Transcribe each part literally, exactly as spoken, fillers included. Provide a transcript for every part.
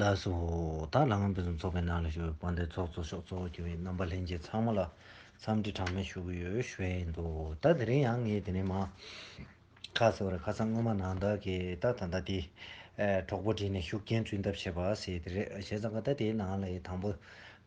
ལགས་སོ། ད་ལྷ་ངམ་དཔེ་མཛོད་ཚོགས་པའི་ནང་ལ་བཞུགས་པའི་དཔལ་ལྡན་ཚོགས་གཙོ་ཤོག་གཙོ་བོ་གྱུར་བའི་རྣམ་པ་ལྷན་རྒྱས་ཚང་མ་ལ་འཚམས་འདྲི་གྲངས་མེད་ཞུ་གི་ཡོད་ཞུ་ཡ་ཡིན་འདུག་ད་དེ་རིང་ཡང་ངས་དེ་ནས་མ་ཁ་ཟེར་བ་རེད། ཁ་སང་སྔོན་མ་ནང་ལྟར་གྱི་ད་ད་ལྟ་དེ་གྲོགས་པོ་བྲིས་ནས་ཤུགས་རྐྱེན་བསྐྲུན་ཐབས་བྱེད་པ་ཟེར་དེ་རེད། བྱས་ཙང་ཀ་ད་དེའི་ནང་ལ་ཡི་དང་པོ་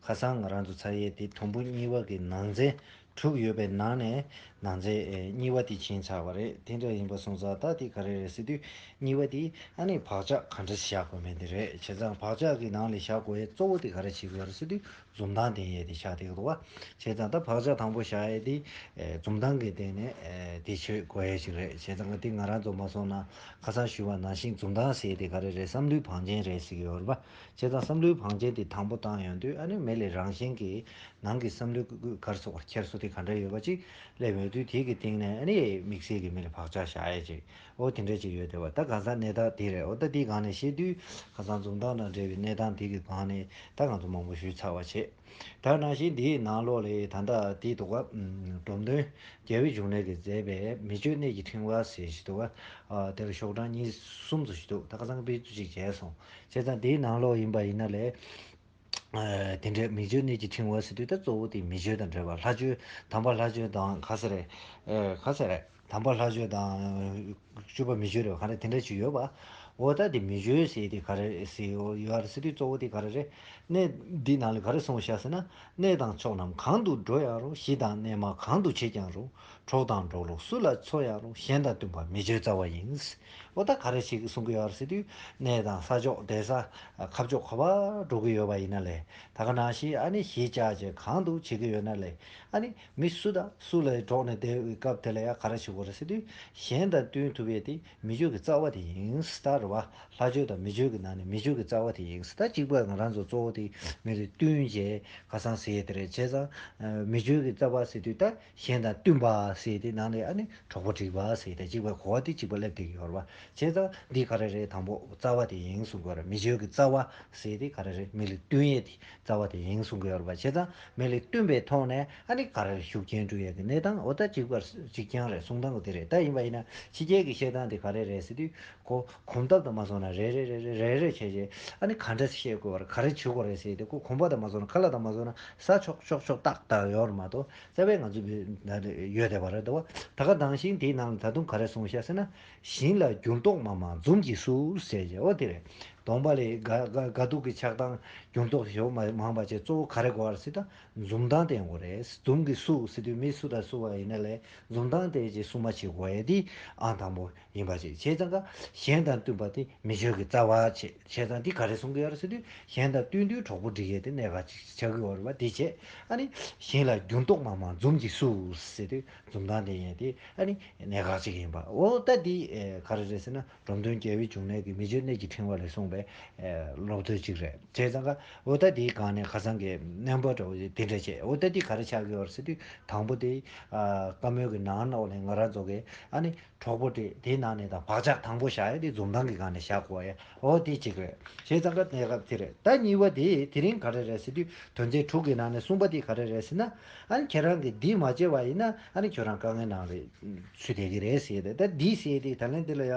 ཁ་སང་ང་རང་ཚོ་ཚར་ཡས་དེ་དུམ་བུ་གཉིས་པ་གི་ནང་ཚན་དྲུག་ཡོད་པའི་ནང་ནས་ནང་ཚན་ཨེ་གཉིས་པ་དེ་ཕྱིན་ཚར་བ་རེད། དེ་འདྲ་ཡིན་པ་སོང་ཙང་ད་དེ་ག་རེ་རེད་ཟེར་དུས་གཉིས་པ་དེ་ཨ་ནི་བག་ཆགས་ག་འདྲ་བཞག་དགོས་མིན་དེ་རེད། བྱས་ཙང་བག་ཆགས་ཀྱི་ནང་ལ་བཞག་དགོས་ཡས་གཙོ་བོ་དེ་ག་རེ་བྱེད་དགོས་རེད་ཟེར་དུས་འཛུམ་མདངས་ལྡན་ཡས་དེ་བཞག་བསྡད་ཀྱི་འདུག་བ། བྱས་ཙང་ད་བག་ཆགས་དང་པོ་བཞག་ཡས་དེ་ཨེ་འཛུམ་མདངས་ཀྱི་སྟེང་ནས་ཨེ་དེ་བྱེད་དགོས་ཡས་ཅིག་རེད། བྱས་ཙང་དེ་ང་རང་ཚོ་མ་སོང་ན་ཁ་སང་ཞུས་པ་ནང་བཞིན་འཛུམ་མདངས་ཟེར་ཡས་དེ་ག་རེ་རེད། བསམ་བློའི་བང་ཆེན་རེད་ཟེར་གྱི་ཡོད་རེད་པ། བྱས་ཙང་བསམ་བློའི་བང་ཆེན་དེ་དང་པོ་བཏང་ཡོང་དུས་ཨ་ནི་མི་ལ་རང་བཞིན་གྱིས་ནང་གི་བསམ་བློའི་ག་རེ་ཟེར་དགོས་རེད། འཁྱེར་སོ་དེ་ག་འདྲ་ཡོད་པ་ཅིག་སླེབས་ཡོང་དུས་དེ་གི་སྟེང་ནས་ཨ་ནི་དམིགས་བསལ་གྱི་མི་ལ་བག་ཆགས་བཞག་ཡས་ཅིག་འོ་དེ་འདྲ་ཅིག་ཡོད་བསྡད་པ། ད་གང་ཟག་གནས་སྟངས་དེ་རེད། འོ་ད་དེའི་སྒང་ནས་བཤད་དུས་ཁ་སང་འཛུམ་མདངས་དང་འབྲེལ་བའི་གནས་སྟངས་དེ་གི་སྒང་ནས་ད་ང་ཚོ་མང་པོ་ཞུས་ཚར་བ་བྱས། ད་ནང་བཞིན་འདིའི་ནང་ལོགས་ལ་ད་ལྟ་དེའི་ཐོག་ཁ་འབྲོམ་སྟོན་རྒྱལ་བའི་འབྱུང་གནས་ཀྱིས་མཛད་པའི་མི་བརྗོད་གནད་ཀྱི་ཕྲེང་བ་ཟེར་ཞིག་འདུག་ག་དེར་ཤོག་གྲངས་གཉིས་གསུམ་ཙམ་ཞིག་འདུག་ད་ཁ་སང་དཔེ་ཚོ་ཅིག་བྱས་སོང་། བྱས་ཙང་དེའི་ནང་ལོགས་ཡིན་པ་ཡིན་ན་ལས། ཨ་དེ་འདྲའི་མི་བརྗོད་གནད་ཀྱི་ཕྲེང་བ་ཟེར་དུས་ད་གཙོ་བོ་དེ་མི་བརྗོད་དང་འབྲེལ་བ། ལྷ་བརྗོད་དམ་པ་ལྷ་བརྗོད་དང་ག་ཟེར་རེད། ཨེ་ག་ཟེར་རེད། དམ་པ་ལྷ་བརྗོད་དང་བཅུ་པ་མི་བརྗོད་རེད་པ། ག་རེ་དེ་འདྲ་ཅིག་ཡོད་པ། འོ་ད་དེ་མི་བརྗོད་ཟེར་དེ་ག་རེ་ཟེར་ཡོད་རེད་ཟེར་དུས་གཙོ་བོ་དེ་ག་རེ་རེད། གནས་འདི་ནང་ལ་ག་རེ་གསུངས་བཞག་ཟེར་ན། གནས་དང་ཕྱོགས་རྣམས་གང་དུ་འགྲོ་ཡང་རུང་། གཞི་དང་གནས་མ་གང་དུ་མཆིས་ཀྱང་རུང་། གྲོགས་དང་འགྲོགས་ལུགས་སུ་ལ་འཚོ་ཡང་རུང་། གཞན་དང་བསྟུན་པ་མི་བརྗོད་རྩ་བ་ཡིན། འོ་ད་ག་རེ་ཞིག་གསུང་གི་ཡོད་རེད་ཟེར་དུས་གནས་དང་ས་ཕྱོགས་བསྡད་ས་ཁ་ཕྱོགས་ག་པར་འགྲོ་གི་ཡོད་པ་ཡིན་ན་ལས་ད་ག་ནང་བཞིན་ཨ་ནི་གཞིས་ཆགས་ཅིག་གང་དུ་བྱེད་ཀྱི་ཡོད་ན་ལས་ཨ་ནི་མི་སུ་དང་སུ་ལ་འགྲོགས་ནས་བསྡད་པའི་སྐབས་དེ་ལ་ཡང་ག་རེ་བྱེད་དགོས་རེད་ཟེར་དུས་གཞན་དང་བསྟུན་ཐུབ་པའི་དེ་མི་བརྗོད་ཀྱི་རྩ་བ་དེ་ཡིན་ཟེར་ད་རེད་བ། ལྷ་བརྗོད་དང་མི་བརྗོད་ཀྱི་ནང་ནས་མི་བརྗོད་ཀྱི་རྩ་བ་དེ་ཡིན་ཟེར། ད་གཅིག་པ་ང་རང་ཚོ་གཙོ་བོ་དེ་མི་ལ་བསྟུན་བྱས་ཁ་སང་ཟེར་ཡས་དེ་རེད། བྱས་ཙང་མི་བརྗོད་ཀྱི་རྩ་བ་ཟེར་དུས་ད། གཞན་དང་བསྟུན་པ་ཟེར་དེ་ནང་ནས་ཨ་ནི་གྲོགས་པོ་སྒྲིག་པ་ཟེར་དེ་གཅིག་པ་གོ་བ་དེ་གཅིག་པ་སླེབས་བསྡད་ཀྱི་ཡོད་རེད་པ། བྱས་ཙང་འདི་ག་རེ་རེད། དང་པོ་རྩ་བ་དེ་ཡིན་གསུང་གི་ཡོད་རེད། མི་བརྗོད་ཀྱི་རྩ་བ་ཟེར་དེ་ག་རེ་རེད། མི་ལ་བསྟུན་ཡས་དེ་རྩ་བ་དེ་ཡིན་གསུང་གི་ཡོད་རེད་པ། བྱས་ཙང་མི་ལ་བསྟུན་པའི་ཐོག་ནས་ཨ་ནི་ག་རེ་རེད། ཤུགས་རྐྱེན་སྤྲོད་ཡས་ཀྱི་གནས་སྟངས་འོ་ད་གཅིག་པ་གཅིག་རྐྱང་རེད། གསུང་སྟངས་ཀྱི་དེ་རེད། ད་ཡིན་པ་ཡིན་ན་ཕྱི་རྒྱལ་གྱི་བཤད་སྟངས་དེ་ག་རེ་རེད་ཟེར་དུས་ཁོ་གོམ་སྟབས་དང་མ་སོང་ན་རེ་རེ་རེ་རེ་རེ་རེ་བྱས་བྱས་ཨ་ནི་ག་འདྲ་བཤད་དགོས་པ་རེད། ག་རེ་བྱེད་དགོས་རེད་ཟེར་དེ་ཁོ་གོམ་པ་དང་མ་སོང་ན་ཁ་ལག་དང་མ་སོང་ན་ས་ཆོག་ཆོག་ཆོག་ཏག་ཏག་ཡོད་རེད་མ་གཏོགས། རྩ་བའི་ང་ཚོ་བོད་ནང་ལ་ཡོད་བསྡད་པ་རེད་འདུག་བ། ད་ག་ནང་བཞིན་དེའི་ནང་ལ་ད་དུང་ག་རེ་གསུངས་བཞག་ཟེར་ན། ཞིང་ལ་འགྱུར་ལྡོག་མ་མང་འཛུམ་གྱིས་བསུ་ཟེར་བྱས། འོ་དེ་རེད། གདོང་པ་ལ་དགའ་དགའ་དགའ་སྡུག་གི་ཆགས་སྡང་འགྱུར་ལྡོག་ཞེ་པོ་མ་མང་བ་བྱས་གཙོ་བོ་ག་རེ་དགོས་རེད་ཟེར་ད་འཛུམ་མདངས་བསྟན་དགོས་རེད། འཛུམ་གྱིས་བསུ་ཟེར་དུས་མི་སུ་དང་བསུ་བ་ཡིན་ན་ལས་འཛུམ་མདངས་བསྟན་བྱས་བསུ་མ་བྱེད་དགོས་ཡས་དེ་ཨང་དང་པོ་ཡིན་པ་ཅིག་བྱས་ཙང་ཀ་གཞན་དང་བསྟུན་པ་དེ་མི་བརྗོད་ཀྱི་རྩ་བ་བྱས། བྱས་ཙང་འདི་ག་རེ་གསུང་གི་ཡོད་རེད་ཟེར་དུས་གཞན་དང་བསྟུན་དུས་གྲོགས་པོ་སྒྲིག་ཡས་དེ་གནད་འགག་ཅིག་ཆགས་ཀྱི་ཡོད་རེད་པ། དེ་བྱས་ཨ་ནི་གཞན་ལ་འགྱུར་ལྡོག་མ་མང་འཛུམ་གྱིས་བསུ་ཟེར་དུས་འཛུམ་མདངས་ལྡན་ཡས་དེ་ཨ་ནི་གནད་འགག་ཅིག་ཡིན་པ། འོ་ད་འདི་ག་རེ་རེད་ཟེར་ན་འབྲོམ་སྟོན་རྒྱལ་བའི་འབྱུང་གནས་ཀྱི་མི་བརྗོད་གནད་ཀྱི་ཕྲེང་བ་ལས་གསུངས་པའི་སློབ་དེབ་ཅིག་རེད། བྱས་ཙང་ཀ་འོ་ད་འདིའི་སྒང་ནས་ཁ་སང་གི་རྣམ་པ་འདྲ་བོ་དེ་འདྲ་བྱས། འོ་ད་འདི་ག་རེ་ཆགས་ཀྱི་ཡོད་རེད་ཟེར་དུས་དང་པོ་དེ་བཀའ་མོལ་གྱི་ནང་ནང་ལས་ང་རང་ཚོ་གི་ཨ་ནི། གྲོགས་པོ་དེ་དེའི་ནང་ནས་དང་བག་ཆགས་དང་པོ་བཞག་ཡ་དེ་འཛུམ་མདངས་ཀྱི་སྒང་ནས་བཞག་དགོས་ཡ། འོ་དེ་གཅིག་རེད། བྱས་ཙང་ཀ་གནད་འགག་དེ་རེད། ད་གཉིས་པ་དེ་དེ་རིང་ག་རེ་རེད་ཟེར་དུས་དོན་ཚན་དྲུག་གི་ནང་ནས་གསུམ་པ་དེ་ག་རེ་རེད་ཟེར་ན། ཨ་ནི་ཁྱེད་རང་གིས་འདི་མ་བྱས་པ་ཡིན་ན་ཨ་ནི་ཁྱོད་རང་དཀའ་ངལ་ནང་ལ་ཚུད་བསྡད་ཀྱི་རེད་ཟེར་ཏེ། ད་འདི་ཟེར་ཏེ་ད་ལན་འདི་ལ་ཡ།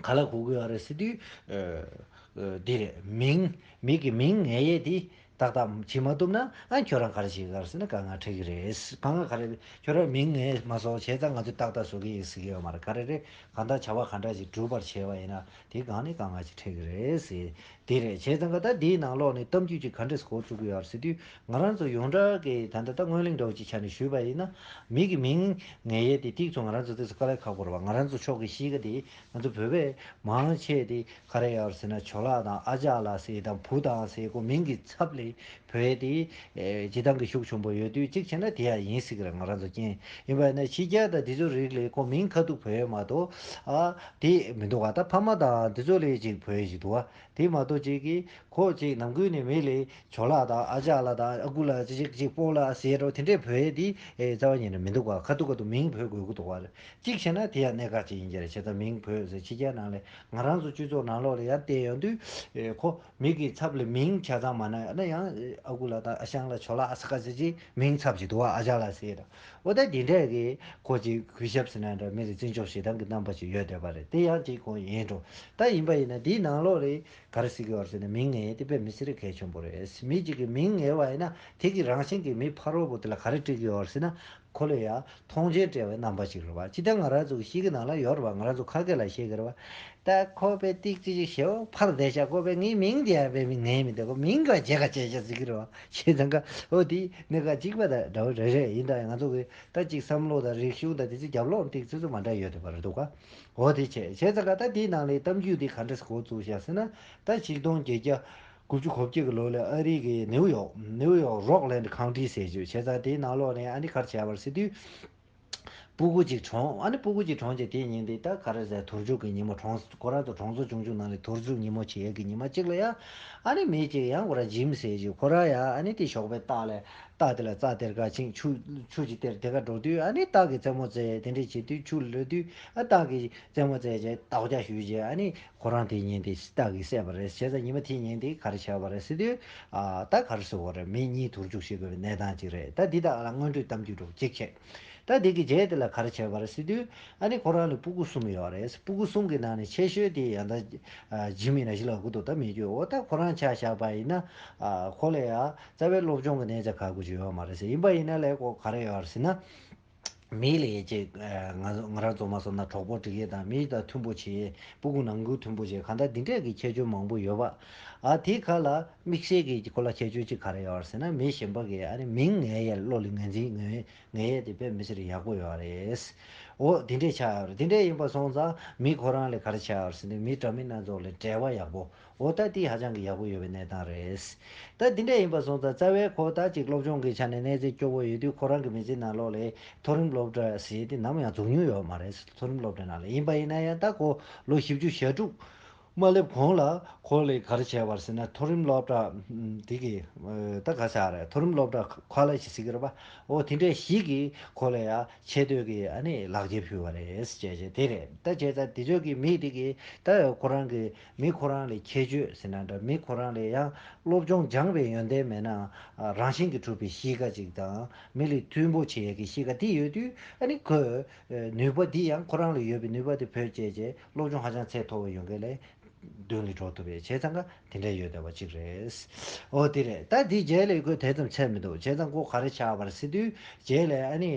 ག་ལ་གོ་གི་ཡོད་རེད་ཟེར་དུས། འདི་རེད། མིང་། མིག་གི་མིང་ངེས་ཡས་དེ་ཏག་ཏག་བྱེད་མ་ཐུབ་ན་ཨ་ཁྱོད་རང་ག་རེ་བྱེད་ག་རེ་ཟེར་ན་དཀའ་ངལ་འཕྲད་ཀྱི་རེད། དཀའ་ངལ་ག་རེ་རེད། ཁྱོད་རང་མིང་ངེས་མ་སོང་བྱས་ཙང་ང་ཚོས་ཏག་ཏག་བཟོ་གི་ཡིན་ཟེར་གི་ཡོད་མ་རེད། ག་རེ་རེད། གང་ལྟར་བྱ་བ་ག་འདྲ་ཞིག་སྒྲུབ་པར་བྱས་པ་ཡིན་ན་དེ་སྒང་ནས་དཀའ་ངལ་ཞིག་འཕྲད་ཀྱི་རེད་ཟེར། དེ་རེད། བྱས་ཙང་ཀ་ད་འདིའི་ནང་ལོགས་ནས་གཏམ་རྒྱུད་ཅིག་ག་འདྲས་གོ་བཅུག་གི་ཡོད་རེད་ཟེར་དུས་ང་རང་ཚོ་ཡོངས་གྲགས་ཀྱི་ད་ལྟ་ད་སྔོན་གླེང་འདྲ་བོ་ཅིག་ཆ་ནས་ཞུས་པ་ཡིན་ན་མིག་གི་མིང་ངེས་ཡས་དེ་ཏིག་ཙམ་ང་རང་ཚོ་དེ་ཚོ་དཀའ་ལས་ཁག་པོ་རེད་བ། ང་རང་ཚོ་ཕྱོགས་ཀྱི་གཤིས་ཀ་དེ། ང་ཚོ་བོད་པས་མང་ཆེ་དེ་ག་རེ་ཡོད་ཟེར་ན་ཇོ་ལགས་དང་ཨ་ཅག་ལགས་ཟེར་དང་བུ་དང་ཟེར་ཁོ་མིང་གི་ཚབ་ལས་བོད་དེ་སྤྱི་བཏང་གི་ཤུགས་ཆེན་པོ་ཡོད་དུས་གཅིག་བྱས་ན་དེ་ཡང་ཡིན་སྲིད་ཀྱི་རེད། ང་རང་ཚོ་རྐྱེན་ཡིན་པ་ཡིན་ན་ཕྱི་རྒྱལ་དང་དེ་ཚོ་རིགས་ལས་ཁོ་མིང་ཁ་ཐུག་བོད་མ་གཏོགས་ཨ་དེ་མི་འདུག་ག་ད་ཕ་མ་དང་དེ་ཚོ་ལས་ཅིག་བོད་ཞིག་འདུག་ག་དེ་མ་གཏོགས་ཅིག་གིས་ཁོ་ཅིག་ནམ་རྒྱུན་ནས་མི་ལས་ཇོ་ལགས་དང་ཨ་ཅག་ལགས་དང་ཨ་ཁུ་ལགས་ཅིག་ཅིག་སྤོ་ལགས་ཟེར་རོ་དེ་འདྲས་བོད་དེ་རྩ་བ་ཉིད་ནས་མི་འདུག་ག་ཁ་ཐུག་ཁ་ཐུག་མིང་བོད་དགོས་ཀྱི་འདུག་ག་གཅིག་བྱས་ན་དེ་ཡང་གནད་འགག་ཅིག་ཡིན་གྱི་རེད། བྱས་ཙང་མིང་བོད་ཟེར་ཕྱི་རྒྱལ་ནང་ལ་ང་རང་ཚོ་སྤྱི་ཚོགས་ནང་ལོགས་ལ་ཡང་བལྟས་ཡོང་དུས་ཨེ་ཁོ་མིང་གི་ཚབ་ལ་མིང་ཆ་ཚང་མ་ན་ཡང་ཨ་ཁུ་ལགས་དང་ཨ་ཞང་ལགས་ཇོ་ལགས་ཨ་ས་ཀ་ཟེར་ཅིག་མིང་ཚབ་ཅིག་འདུག་ག་ཨ་ཅག་ལགས་ཟེར་དང་། འོ་ད་དེ་འདྲས་ཀྱི་ཁོ་ཅིག་གུས་ཞབས་ཟེར་ན་འདྲ་མི་ལ་བརྩི་འཇོག་བྱེད་སྟངས་ཀྱི་རྣམ་པ་ཅིག་ཡོད་བསྡད་པ་རེད། དེ་ཡང་ཅིག་ཁོ་ཡིན་འགྲོ། ད་ཡིན་པ་ཡིན་ན་འདིའི་ནང་ལོགས་ལ། ག་རེ་ཟེར་གྱི་ཡོད་རེད་ཟེར་ན། མིང་ངེས་དེ་དཔེ་མི་སྲིད་རེ་གལ་ཆེན་པོ་རེད། མི་གཅིག་གིས་མིང་ངེས་པ་ཡིན་ན་དེ་གི་རང་བཞིན་གྱི་མི་ཕ་རོལ་པོ་དེ་ལ་ག་རེ་སྤྲད་ཀྱི་ཡོད་རེད་ཟེར་ན། ཁོ་ལ་ཡ་མཐོང་ཆེན་སྤྲད་པའི་རྣམ་པ་ཅིག་རེད་བ། ཅི་ལྟར་ང་རང་ཚོ་གི་གཤིས་ཀ་ནང་ལ་ཡོད་རེད་བ། ང་རང་ཚོ་ཁ་སྐད་ལ་བཤད་ཀྱི་རེད་བ། ད་ཁོ་དཔེ་ཏིག་ཙི་ཅིག་ཞེ་པོ་ཕར་བསྡད་ཤག་ཁོ་དཔེ་ངའི་མིང་དེ་ཡང་དཔེ་མི་ངེས་མི་འདུག་ཁོ་མིང་ག་བརྗེ་ག་བྱས་ཤག་ཟེར་གྱི་རེད་བ། བྱས་ཙང་ཀ་འོ་དེ་གནད་འགག་གཅིག་པ་དང་འདྲ་བོ་རེ་རེ་ཡིན། ད་ང་ཚོ་གི་ད་ཅིག་བསམ་བློ་དང་རིག་གཞུང་དང་དེ་ཚོ་རྒྱབ་ལོགས་ཏིག་ཙི་ཙི་མ་འདྲ་ཡོད་དེ་བ་རེད་འདུག་ག་འོ་དེ་བྱས། བྱས་ཙང་ཀ་ད་དེའི་ནང་ལས་གཏམ་རྒྱུད་དེ་ག་འདྲས་འགོ་བཙུགས་ཤག་ཟེར་ན། ད་ཆིག་སྟོང་བརྒྱད་བརྒྱ་དགུ་བཅུ་གོ་གཅིག་གི་ལོ་ལ་ཨ་རི་གི་ནེའུ་ཡོག་ནེའུ་ཡོག་རོག་ལེན་ཌི་ཁའུན་ཊི་ཟེར་རྒྱུ། བྱས་ཙང་དེའི་ནང་ལོགས་ནས་ཨ་ནི་ག་རེ་བྱས་པ་རེད་ཟེར་དུས། སྤུ་གུ་གཅིག་གྲོངས། ཨ་ནི་སྤུ་གུ་གཅིག་གྲོངས་རྗེས་དེའི་ཉིན་དེ་ད་ག་རེ་ཟེར། དུར་འཇུག་གི་ཉིན་མོ། གྲོངས། ཁོ་རང་ཚོ་གྲོང་ཚོ་ཆུང་ཆུང་ནང་ལ་དུར་འཇུག་ཉིན་མོ་བྱེད་ཡས་ཀྱི་ཉིན་མ་གཅིག་ལ་ཡ། ཨ་ནི་མི་གཅིག་ཡང་ཁོ་རང་ཇིམ་ཟེར་རྒྱུ། ཁོ་རང་ཡ་ཨ་ནི་དེ་ཞོགས་པའི་རྟ་ལ། རྟ་དེ་ལ་རྩྭ་སྟེར་ག་ཕྱིན། ཆུ་ཆུ་ཅིག་སྟེར་དེ་ག་འགྲོ་དུས། ཨ་ནི་རྟ་གི་རྩེད་མོ་རྩེ་དེ་འདྲས་བྱེད་དུས། ཆུ་བླུད་དུས། ཨ་རྟ་གི་རྩེད་མོ་རྩེ་བྱས་ལྟོ་ཆས་ཞུས་བྱས། ཨ་ནི་ཁོ་རང་དེ་ཉིན་དེ་རྟ་གིས་བསད་པ་རེད། བྱས་ཙང་ཉི་མ་དེའི་ཉིན་དེ་ག་རེ་བྱས་པ་རེད་ཟེར་དུས། ཨ་ད་ག་རེ་ཟེར་དགོས་རེད། མི་གཉིས་དུར་འཇུག་བྱེད་དགོས་པའི་གནས་སྟངས་ཅིག་རེད། ད་འདི་དག་ལ་སྔོན་འགྲོའི་གཏམ་རྒྱུད་འདྲ་བོ་གཅིག་བྱས། ད་འདི་གི་རྗེས་དེ་ལ་ག་རེ་བྱས་པ་རེད་ཟེར་དུས། ཨ་ནི་ཁོ་རང་ལ་སྤུ་གུ་གསུམ་ཡོད་རེད། སྤུ་གུ་གསུམ་གི་ནང་ནས་ཆེ་ཤོས་དེ་ཡང་ད་ཇིམ་ཡིན་ན་ཞིག་ལ་གོ་འདུག་ད་མི་རྒྱུ། འོ་ད་ཁོ་རང་ཆ་བཞག་པ་ཡིན་ན། ཨ་ཁོ་ལ་ཡ་རྩ་བའི་སློབ་སྦྱོང་གི་གནས་ཚད་ག་གུ་ཅིག་ཡོད་མ་རེད་ཟེར། ཡིན་པ་ཡིན་ན་ལས་ཁོ་ག་རེ་ཡོད་རེད་ཟེར་ན། མི་ལ་ཡ་ཅིག་ཨ་ང་ང་རང་ཚོ་མ་སོང་ན་གྲོགས་པོ་སྒྲིག་ཡས་དང་། མི་དང་མཐུན་པོ་བྱེད་ཡས། སྤུ་གུ་ནང་ཁུལ་མཐུན་པོ་བྱེད་ཡས། གང་ལྟར་འདི་འདྲས་ཀྱི་ཁྱད་ཆོས་མང་པོ་ཡོད་པ། ཨ་དེའི་ཁ་ལ་དམིགས་བསལ་གྱི་ཁོ་ལ་ཁྱད་ཆོས་ཅིག་ག་རེ་ཡོད་རེད་ཟེར་ན། མི་གཞན་པ་གིས་ཨ་ནི་མིང་ངེས་ཡས། བློ་ལ་ངེས་འཛིན་ངེས་ངེས་ཡས་དེ་དཔེ་མི་སྲིད་ཡག་པོ་ཡོད་རེད། འོ་དེ་འདྲས་ཆགས་ཡོད་རེད། དེ་འདྲས་ཡིན་པ་སོང་ཙང་མི་ཁོ་རང་ལ་ག་རེ་ཆགས་ཡོད་རེད་ཟེར་ན། མི་འདྲ་མིན་སྣ་ཚོགས་ལ་འབྲེལ་བ་ཡག་པོ། འོ་ད་དེ་ཧ་ཅང་གི་ཡག་པོ་ཡོད་པའི་གནས་སྟངས་རེད། ད་དེ་འདྲས་ཡིན་པ་སོང་ཙང་རྩ་བའི་ཁོ་ད་ཅིག་སློབ་སྦྱོང་གི་ཆ་ནས་གནས་ཚད་སྐྱོ་བོ་ཡོད་དུས། ཁོ་རང་གི་མི་ཚེ་ནང་ལོགས་ལ་མཐོ་རིམ་སློབ་གྲྭ་ཟེར་དེ་ནམ་ཡང་འཛུགས་མྱོང་ཡོད་མ་རེད། མཐོ་རིམ་སློབ་གྲྭ་ནང་ལ། ཡིན་པ་ཡིན་ན་ཡང་ད་ཁོ་ལོ་བཞི་བཅུ་ཞེ་དྲུག་མ་སླེབས་གོང་ལ་ཁོ་ལ་ག་རེ་བྱས་པ་རེད་ཟེར་ན། མཐོ་རིམ་སློབ་གྲྭ་ཨམ་དེ་གི་ཨ་ད་ག་ཟེར་རེད། མཐོ་རིམ་སློབ་གྲྭ་ཁ་ལ་ཞིག་ཟེར་གི་རེད་པ། འོ་དེ་འདྲས་ཞིག་གིས་ཁོ་ལ་ཡ་ཆེ་བསྟོད་ཀྱི་ཨ་ནི་ལག་འཁྱེར་ཕུལ་བ་རེད་ཟེར་བྱས་བྱས་དེ་རེད། ད་བྱས་ཙང་དེ་ཚོ་གི་མི་དེ་གི་ད་ཁོ་རང་གི་མི་ཁོ་རང་ལ་ཁྱད་ཆོས་ཟེར་ན་འདྲ། མི་ཁོ་རང་ལ་ཡང་སློབ་སྦྱོང་སྦྱངས་པའི་ཡོན་ཏན་མེད་ན། ཨ་རང་བཞིན་གྱིས་གྲུབ་པའི་གཤིས་ཀ་ཅིག་དང་། མི་ལ་མཐུན་པོ་བྱེད་ཡས་ཀྱི་གཤིས་ཀ་དེ་ཡོད་དུས། ཨ་ནི་ཁོས་ཨ་ནུས་པ་དེ་ཡང་ཁོ་རང་ལ་ཡོད་པའི་ནུས་པ་དེ་བེད་སྤྱད་བྱས་སློབ་སྦྱོང་ཧ་ཅང་ཚད་མཐོ་བོ་ཡོང་གི་ལས་མདུན་ལ་འགྲོ་ཐུབ་པའི་བྱས་ཙང་ཀ་དེ་འདྲ་ཡོད་བསྡད་པ་ཅིག་རེད། འོ་དེ་རེད། ད་དེའི་རྗེས་ལ་ཁོས་དེ་ཙམ་ཚད་མི་འདུག་བྱས་ཙང་ཁོ་ག་རེ་ཆགས་པ་རེད་ཟེར་དུས། རྗེས་ལ་ཨ་ནི་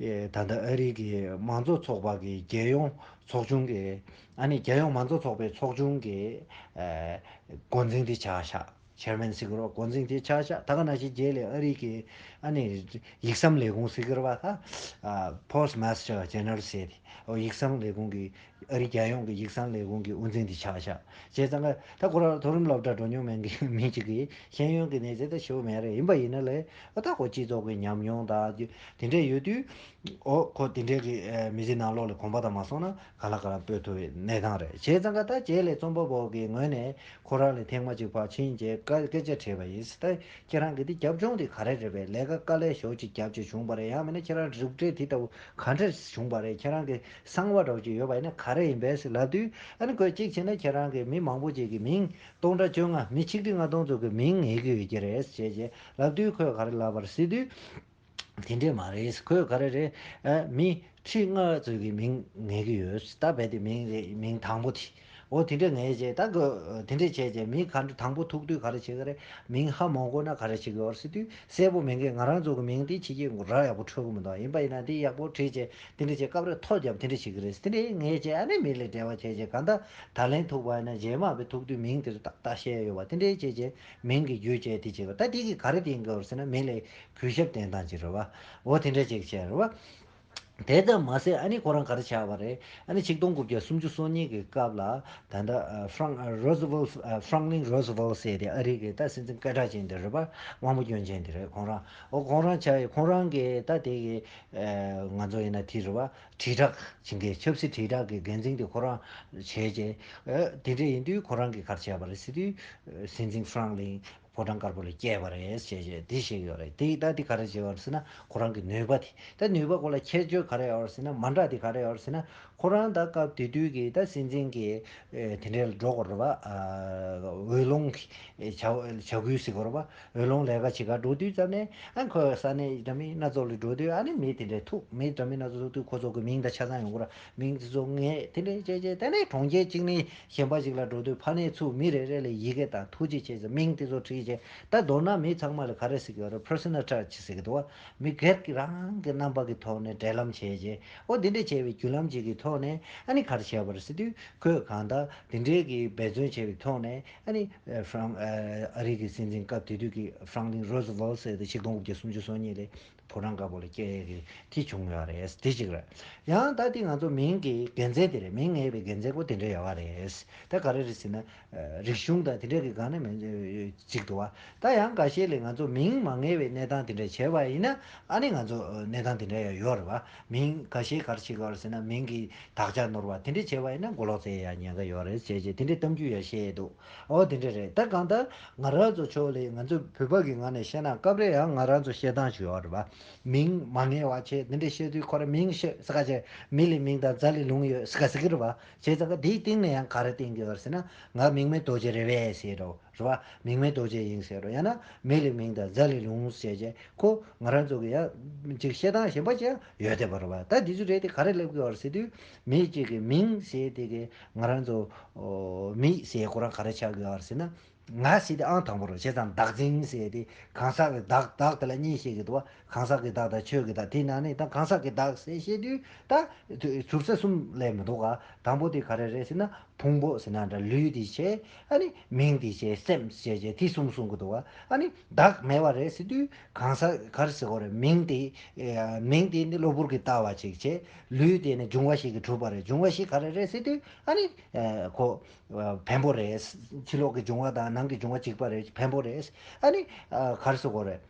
ཨེ་ད་ལྟ་ཨ་རི་གི་མང་གཙོ་ཚོགས་པ་གི་རྒྱལ་ཡོངས་ཚོགས་ཆུང་གི། ཨ་ནི་རྒྱལ་ཡོངས་མང་གཙོ་ཚོགས་པའི་ཚོགས་ཆུང་གི་ཨེ་འགོ་འཛིན་དེ་ཆགས་ཤག་ཆེར་མེན་ཟེར་གི་རེད་པ། འགོ་འཛིན་དེ་ཆགས་ཤག་ད་ག་ནང་བཞིན་རྗེས་ལ་ཨ་རི་གི་ཨ་ནི་ཡིག་ཟམ་ལས་ཁུངས་ཟེར་གི་རེད་པ། ད་ཨ་Postmaster General ཟེར་དེ། འོ་ཡིག་ཟམ་ལས་ཁུངས་ཀྱི། ཨ་རི་རྒྱལ་ཡོངས་ཀྱི་ཡིག་ཟམ་ལས་ཁུངས་ཀྱི་དབུ་འཛིན་དེ་ཆགས་ཤག་བྱས་ཙང་ཀ་ད་ཁོ་རང་མཐོ་རིམ་སློབ་གྲྭ་འགྲོ་མྱོང་མེད་མཁན་མི་གཅིག་གིས་ཤེས་ཡོན་གྱི་གནས་ཚད་ད་ཞེ་པོ་མེད་རེད། ཡིན་པ་ཡིན་ན་ལས་ཨ་ད་ཁོ་སྤྱི་ཚོགས་ཀྱི་ཉམས་མྱོང་དང་དེ་འདྲས་ཡོད་དུས། འོ་ཁོ་དེ་འདྲས་ཀྱི་ཨ་མི་ཚེ་ནང་ལོགས་ལ་གོམ་པ་དང་མ་སོང་ན་ག་ལ་ག་ལ་སྤོས་ཐུབ་པའི་གནས་སྟངས་རེད། བྱས་ཙང་ཀ་ད་རྗེས་ལ་རྩོམ་པ་པོ་གི་ངོས་ནས་ཁོ་རང་ལ་ཐེངས་མ་གཅིག་ཕར་ཕྱིན་བྱས་སྐད་སྐད་ཆ་དྲིས་པ་ཡིན། ད་ཁྱེད་རང་གི་དེ་རྒྱབ་ལྗོངས་དེ་ག་རེ་རེད་པས། ལས་ཀ་དཀའ་ལས་ཞེ་པོ་ཅིག་རྒྱབ་བྱས་བྱུང་བ་རེད། ཡང་མིན་ན་ཁྱེད་རང་གྲུབ་འབྲས་དེ་ལྟ་བུ་ག་འདྲས་བྱུང་བ་རེད། ཁྱེད་རང་གི་གསང་བ་འདྲ་བོ་ཅིག་ཡོད་པ་ཡིན་ན་ག་རེ་ཡིན་པས་ཟེར་ལབ་དུས། ཨ་ནི་ཁོས་གཅིག་བྱས་ན་ཁྱེད་རང་གི་མི་མང་པོ་ཅིག་གི་མིང་སྟོང་ཕྲག་བཅོ་ལྔ། མི་ཆིག་ཁྲི་ལྔ་སྟོང་ཙམ་གྱི་མིང་ངེས་ཀྱི་ཡོད་ཀྱི་རེད་ཅེས་ཅེས་ལབ་དུས། ཁོས་ག་རེ་ལབ་པ་རེད་ཟེར་དུས། དེ་འདྲས་མ་རེད། ཁོས་ག་རེ་རེད། ཨ་མི་ཁྲི་ལྔ་ཙམ་གྱི་མིང་ངེས་ཀྱི་ཡོད། ད་རྦད་དེ་མིང་རེད། མིང་དང་པོ་དེ། འོ་དེ་འདྲས་ངེས་བྱས། ད་ཁོས་དེ་འདྲས་བྱས་བྱས་མི་ག་འདྲ་དང་པོ་ཐུག་དུས་ག་རེ་བྱེད་ཀྱི་རེད། མིང་ཧ་མ་གོ་ན་ག་རེ་བྱེད་ཀྱི་ཡོད་རེད་ཟེར་དུས། གསལ་པོ་མིན་གྱི་ང་རང་ཚོ་གི་མིང་དེ་ཕྱི་རྒྱལ་ར་ཡག་པོ་འཕྲོད་ཀྱི་མི་འདུག་ཡིན་པ་ཡིན་ན་དེ་ཡག་པོ་བྲིས་བྱས་དེ་འདྲ་བྱས་སྐབས་རེ་ཐོ་བརྒྱབ་དེ་འདྲ་བྱེད་ཀྱི་རེད། དེ་འདྲ་ངས་བྱས་ཨ་ནི་མི་ལ་འབྲེལ་བ་བྱས་བྱས་གང་ལྟར་ད་ལན་ཐུག་པ་ཡིན་ན་རྗེས་མ་དཔེ་ཐུག་དུས་མིང་དེ་ཚོ་ཏག་ཏག་བཤད་ཡོད་པ་དེ་འདྲ་བྱས་བྱས་མིང་གི་རྒྱུ་བྱས་དེ་བྱས་པ། ད་དེ་གིས་ག་རེ་བསྟན་གྱི་ཡོད་ཟེར་ན་མི་ལ་གུས་ཞབས་བསྟན་སྟངས་ཅིག་རེད་བ། འོ་དེ་འདྲ་ཅིག་བྱས་རེད་བ། དེ་ཙམ་མ་ཟད་ཨ་ནི་ཁོ་རང་ག་རེ་བྱས་པ་རེད། ཨ་ནི་ཆིག་སྟོང་དགུ་བརྒྱ་སུམ་ཅུ་སོ་གཉིས་ཀྱི་སྐབས་ལ་ད་ལྟ་ཨ་Frank- ཨ་Roosevelt- ཨ་Franklin Roosevelt ཟེར་དེ་ཨ་རི་གི་ད་སྲིད་འཛིན་སྐད་གྲགས་ཅན་དེ་རེད་པ། དབང་པོ་སྐྱོན་ཅན་དེ་རེད། ཁོང་རང་འོ་ཁོང་རང་ཆ་ཡི་ཁོང་རང་གི་ད་དེ་གི་ཨ་ང་ཚོ་ཡིན་ན་དེ་རེད་པ། དྲིལ་བསྒྲགས་བྱེད་མཁན་ཆབ་སྲིད་དྲིལ་བསྒྲགས་ཀྱི་འགན་འཛིན་དེ་ཁོ་རང་བྱས་རྗེས་ཨ་དེ་འདྲ་ཡིན་དུས་ཁོ་རང་གིས་ག་རེ་བྱས་པ་རེད་ཟེར་དུས། ཨ་སྲིད་འཛིན་Franklin ཕོ་བྲང་དཀར་པོ་ལ་བསྐྱལ་བ་རེད་ཅེས་བྱས་འདི་བཤད་ཡོད་རེད། དེ་ད་འདི་ག་རེ་བྱས་པ་རེད་ཟེར་ན་ཁོ་རང་གི་ནུས་པ་དེ། ད་ནུས་པ་སྐོར་ལ་ཁྱད་ཆོས་ག་རེ་ཡོད་རེད་ཟེར་ན་མ་འདྲ་དེ་ག་རེ་ཡོད་རེད་ཟེར་ན། ཁོ་རང་ད་སྐབས་དེ་དུས་ཀྱི་ད་སྲིད་འཛིན་གྱི་ཨེ་དེ་འདྲའི་འགྲོ་དགོས་རེད་པ། ཨ་འོས་སློང་གི་བྱ་བྱ་འགུལ་ཟེར་དགོས་རེད་པ། འོས་སློང་ལས་ཀ་བྱེད་གར་འགྲོ་དུས་ཙམ་ནས་ཨ་ཁོས་ས་གནས་འདྲ་མིན་སྣ་ཚོགས་ལ་འགྲོ་དུས་ཨ་ནི་མི་དེ་འདྲའི་ཐུག་མི་འདྲ་མིན་སྣ་ཚོགས་ཐུག་དུས་ཁོ་ཚོ་གི་མིང་དང་ཆ་ཚང་ཡོང་གི་རེད། མིང་དེ་ཚོ་ངས་དེ་འདྲའི་བྱས་བྱས་དེ་ནས་གྲོང་ཁྱེར་གཅིག་ནས་གཞན་པ་ཞིག་ལ་འགྲོ་དུས་ཕ་ནས་ཚུར་མི་རེ་རེ་ལ་ཡི་གེ་དང་ཐུགས་རྗེ་ཆེ་ཟེར་མིང་དེ་ཚོ་བྲིས་བྱས། ད་མདོར་ན་མི་ཚང་མ་ལ་ག་རེ་ཟེར་གྱི་ཡོད་རེད། personal touch ཟེར་གྱི་འདུག་བ། མི་སྒེར་གྱི་རང་གི་རྣམ་པ་གི་ཐོག་ནས་འབྲེལ་ལམ་བྱས་རྗེས་ཨོ་འདི་འདྲ་བྱས་པའི་བརྒྱུད་ལམ་ཅིག་གི་ཐོག་ནས་ཨ་ནི་ག་རེ་བྱས་པ་རེད་ཟེར་དུས་ཁོས་གང་ལྟར་འདི་འདྲའི་གི་འབད་བརྩོན་བྱས་པའི་ཐོག་ནས་ཨ་ནི་ཨ་ཧྥ་རང་ཨ་ཨ་རི་གི་སྲིད་འཛིན་སྐབས་དེ་དུས་ཀྱི་Franklin Roosevelt ཟེར་ཏེ་ཆིག་སྟོང་དགུ་བརྒྱ་སུམ་ཅུ་སོ་གཉིས་ལས་ཕོ་བྲང་དཀར་པོ་ལ་སྐྱེལ་ཡས་ཀྱི་དེ་བྱུང་ཡོད་རེད། དེ་གཅིག་རེད། ཡང་ད་དེ་ང་ཚོ་མིང་གི་དགེ་མཚན་དེ་རེད། མིང་ངེས་པའི་དགེ་མཚན་པོ་དེ་འདྲ་ཡོད་རེད། ད་ག་རེ་རེད་ཟེར་ན། ཨ་རིག་གཞུང་དང་དེ་འདྲ་གི་སྒང་ནས་མིང་གཅིག་འདུག་བ། ད་ཡང་འགའ་ཤས་ལས་ང་ཚོ་མིང་མ་ངེས་པའི་གནས་སྟངས་དེ་འདྲ་བྱས་པ་ཡིན་ན་ཨ་ནི་ང་ཚོ་གནས་སྟངས་དེ་འདྲ་ཡང་ཡོད་རེད་བ། མིང་འགའ་ཤས་ག་རེ་བྱེད་དགོས་རེད་ཟེར་ན་མིང་གི་དག་ཆ་ནོར་བ་དེ་འདྲ་བྱས་པ་ཡིན་ན་མགོ་ལོག་རྩེ་ཡང་ཉེན་ཁ་ཡོད་རེད་ཅེས་བྱས་དེ་འདྲའི་གཏམ་རྒྱུད་ཡང་བཤད་འདུག་ཨོ་དེ་འདྲ་རེད། ད་གང་ལྟར་ང་རང་ཚོ་ཕྱོགས་ལས་ང་ཚོ་བོད་པ་གི་ངོས་ནས་བཤད་ན་སྐབས་རེ་ཡང་ང་རང་ཚོ་བཤད་སྟངས་ཤིག་ཡོད་རེད་བ། མིང་མ་ངེས་པ་བྱས་འདི་འདྲ་བཤད་དུས་ཁོ་རང་མིང་ཤོད་ས་ག་བྱས་མི་ལས་མིང་དང་རྫ་ལས་ལུང་ཡོད་ས་ག་ཟེར་གི་རེད་བ། བྱས་ཙང་ཀ་དེའི་སྟེང་ནས་ཡང་ག་རེ་བསྟན་གི་ཡོད་ཟེར་ན་ང་མིང་མེད་རྡོ་རྗེ་རེད་པས་ཟེར་རོ་རེད་བ། མིང་མེད་རྡོ་རྗེ་ཡིན་ཟེར་རོ། ཡང་ན་མི་ལས་མིང་དང་རྫ་ལས་ལུང་ཟེར་བྱས་ཁོ་ང་རང་ཚོ་གི་ཡང་ཅིག་བཤད་སྟངས་གཞན་པ་ཅིག་ཡང་ཡོད་བསྡད་པ་རེད་བ། ད་འདི་ཚོ་རེད་དེ་ག་རེ་སླེབས་གི་ཡོད་ཟེར་དུས་མི་གཅིག་གི་མིང་ཟེར་དེ་གི་ང་རང་ཚོ་མི་ཟེར་ཁོ་རང་ག་རེ་ཆགས་གི་ཡོད་ཟེར་ན། ང་ཟེར་དེ་ཨང་དང་པོ་རེད། བྱས་ཙང་བདག་འཛིན་ཟེར་དེ་གང་ཟག་གི་བདག་བདག་དེ་ལ་གཉིས་བཤད་ཀྱི་འདུག་བ། གང་ཟག་གི་བདག་དང་ཆོས་ཀྱི་བདག་དེའི་ནང་ནས་ད་གང་ཟག་གི་བདག་ཟེར་བཤད་དུས་ད་ཟུར་ས་གསུམ་ལས་མི་འདུག་ག་དང་པོ་དེ་ག་རེ་རེད་ཟེར་ན་ཕུང་པོ་ཟེར་ན་འདྲ་ལུས་དེ་བྱས་ཨ་ནི་མིང་དེ་བྱས་སེམས་བྱས་བྱས་དེ་གསུམ་གསུང་གི་འདུག་བ། ཨ་ནི་བདག་མེད་པ་རེད་ཟེར་དུས་གང་ཟག་ག་རེ་ཟེར་དགོས་རེད། མིང་དེ་མིང་དེ་ནི་གློ་བུར་གྱི་ལྟ་བ་ཅིག་བྱས། ལུས་དེ་ནི་འབྱུང་བ་ཞིག་གིས་གྲུབ་པ་རེད། འབྱུང་བ་ཞིག་ག་རེ་རེད་ཟེར་དུས་ཨ་ནི་ཁོ། བེམ་པོ་རེད། ཕྱི་ལོགས་ཀྱི་འབྱུང་བ་དང་ནང་གི་འབྱུང་བ་གཅིག་པ་རེད། བེམ་པོ་རེད། ཨ་ནི་ག་རེ་ཟེར་དགོས་རེད།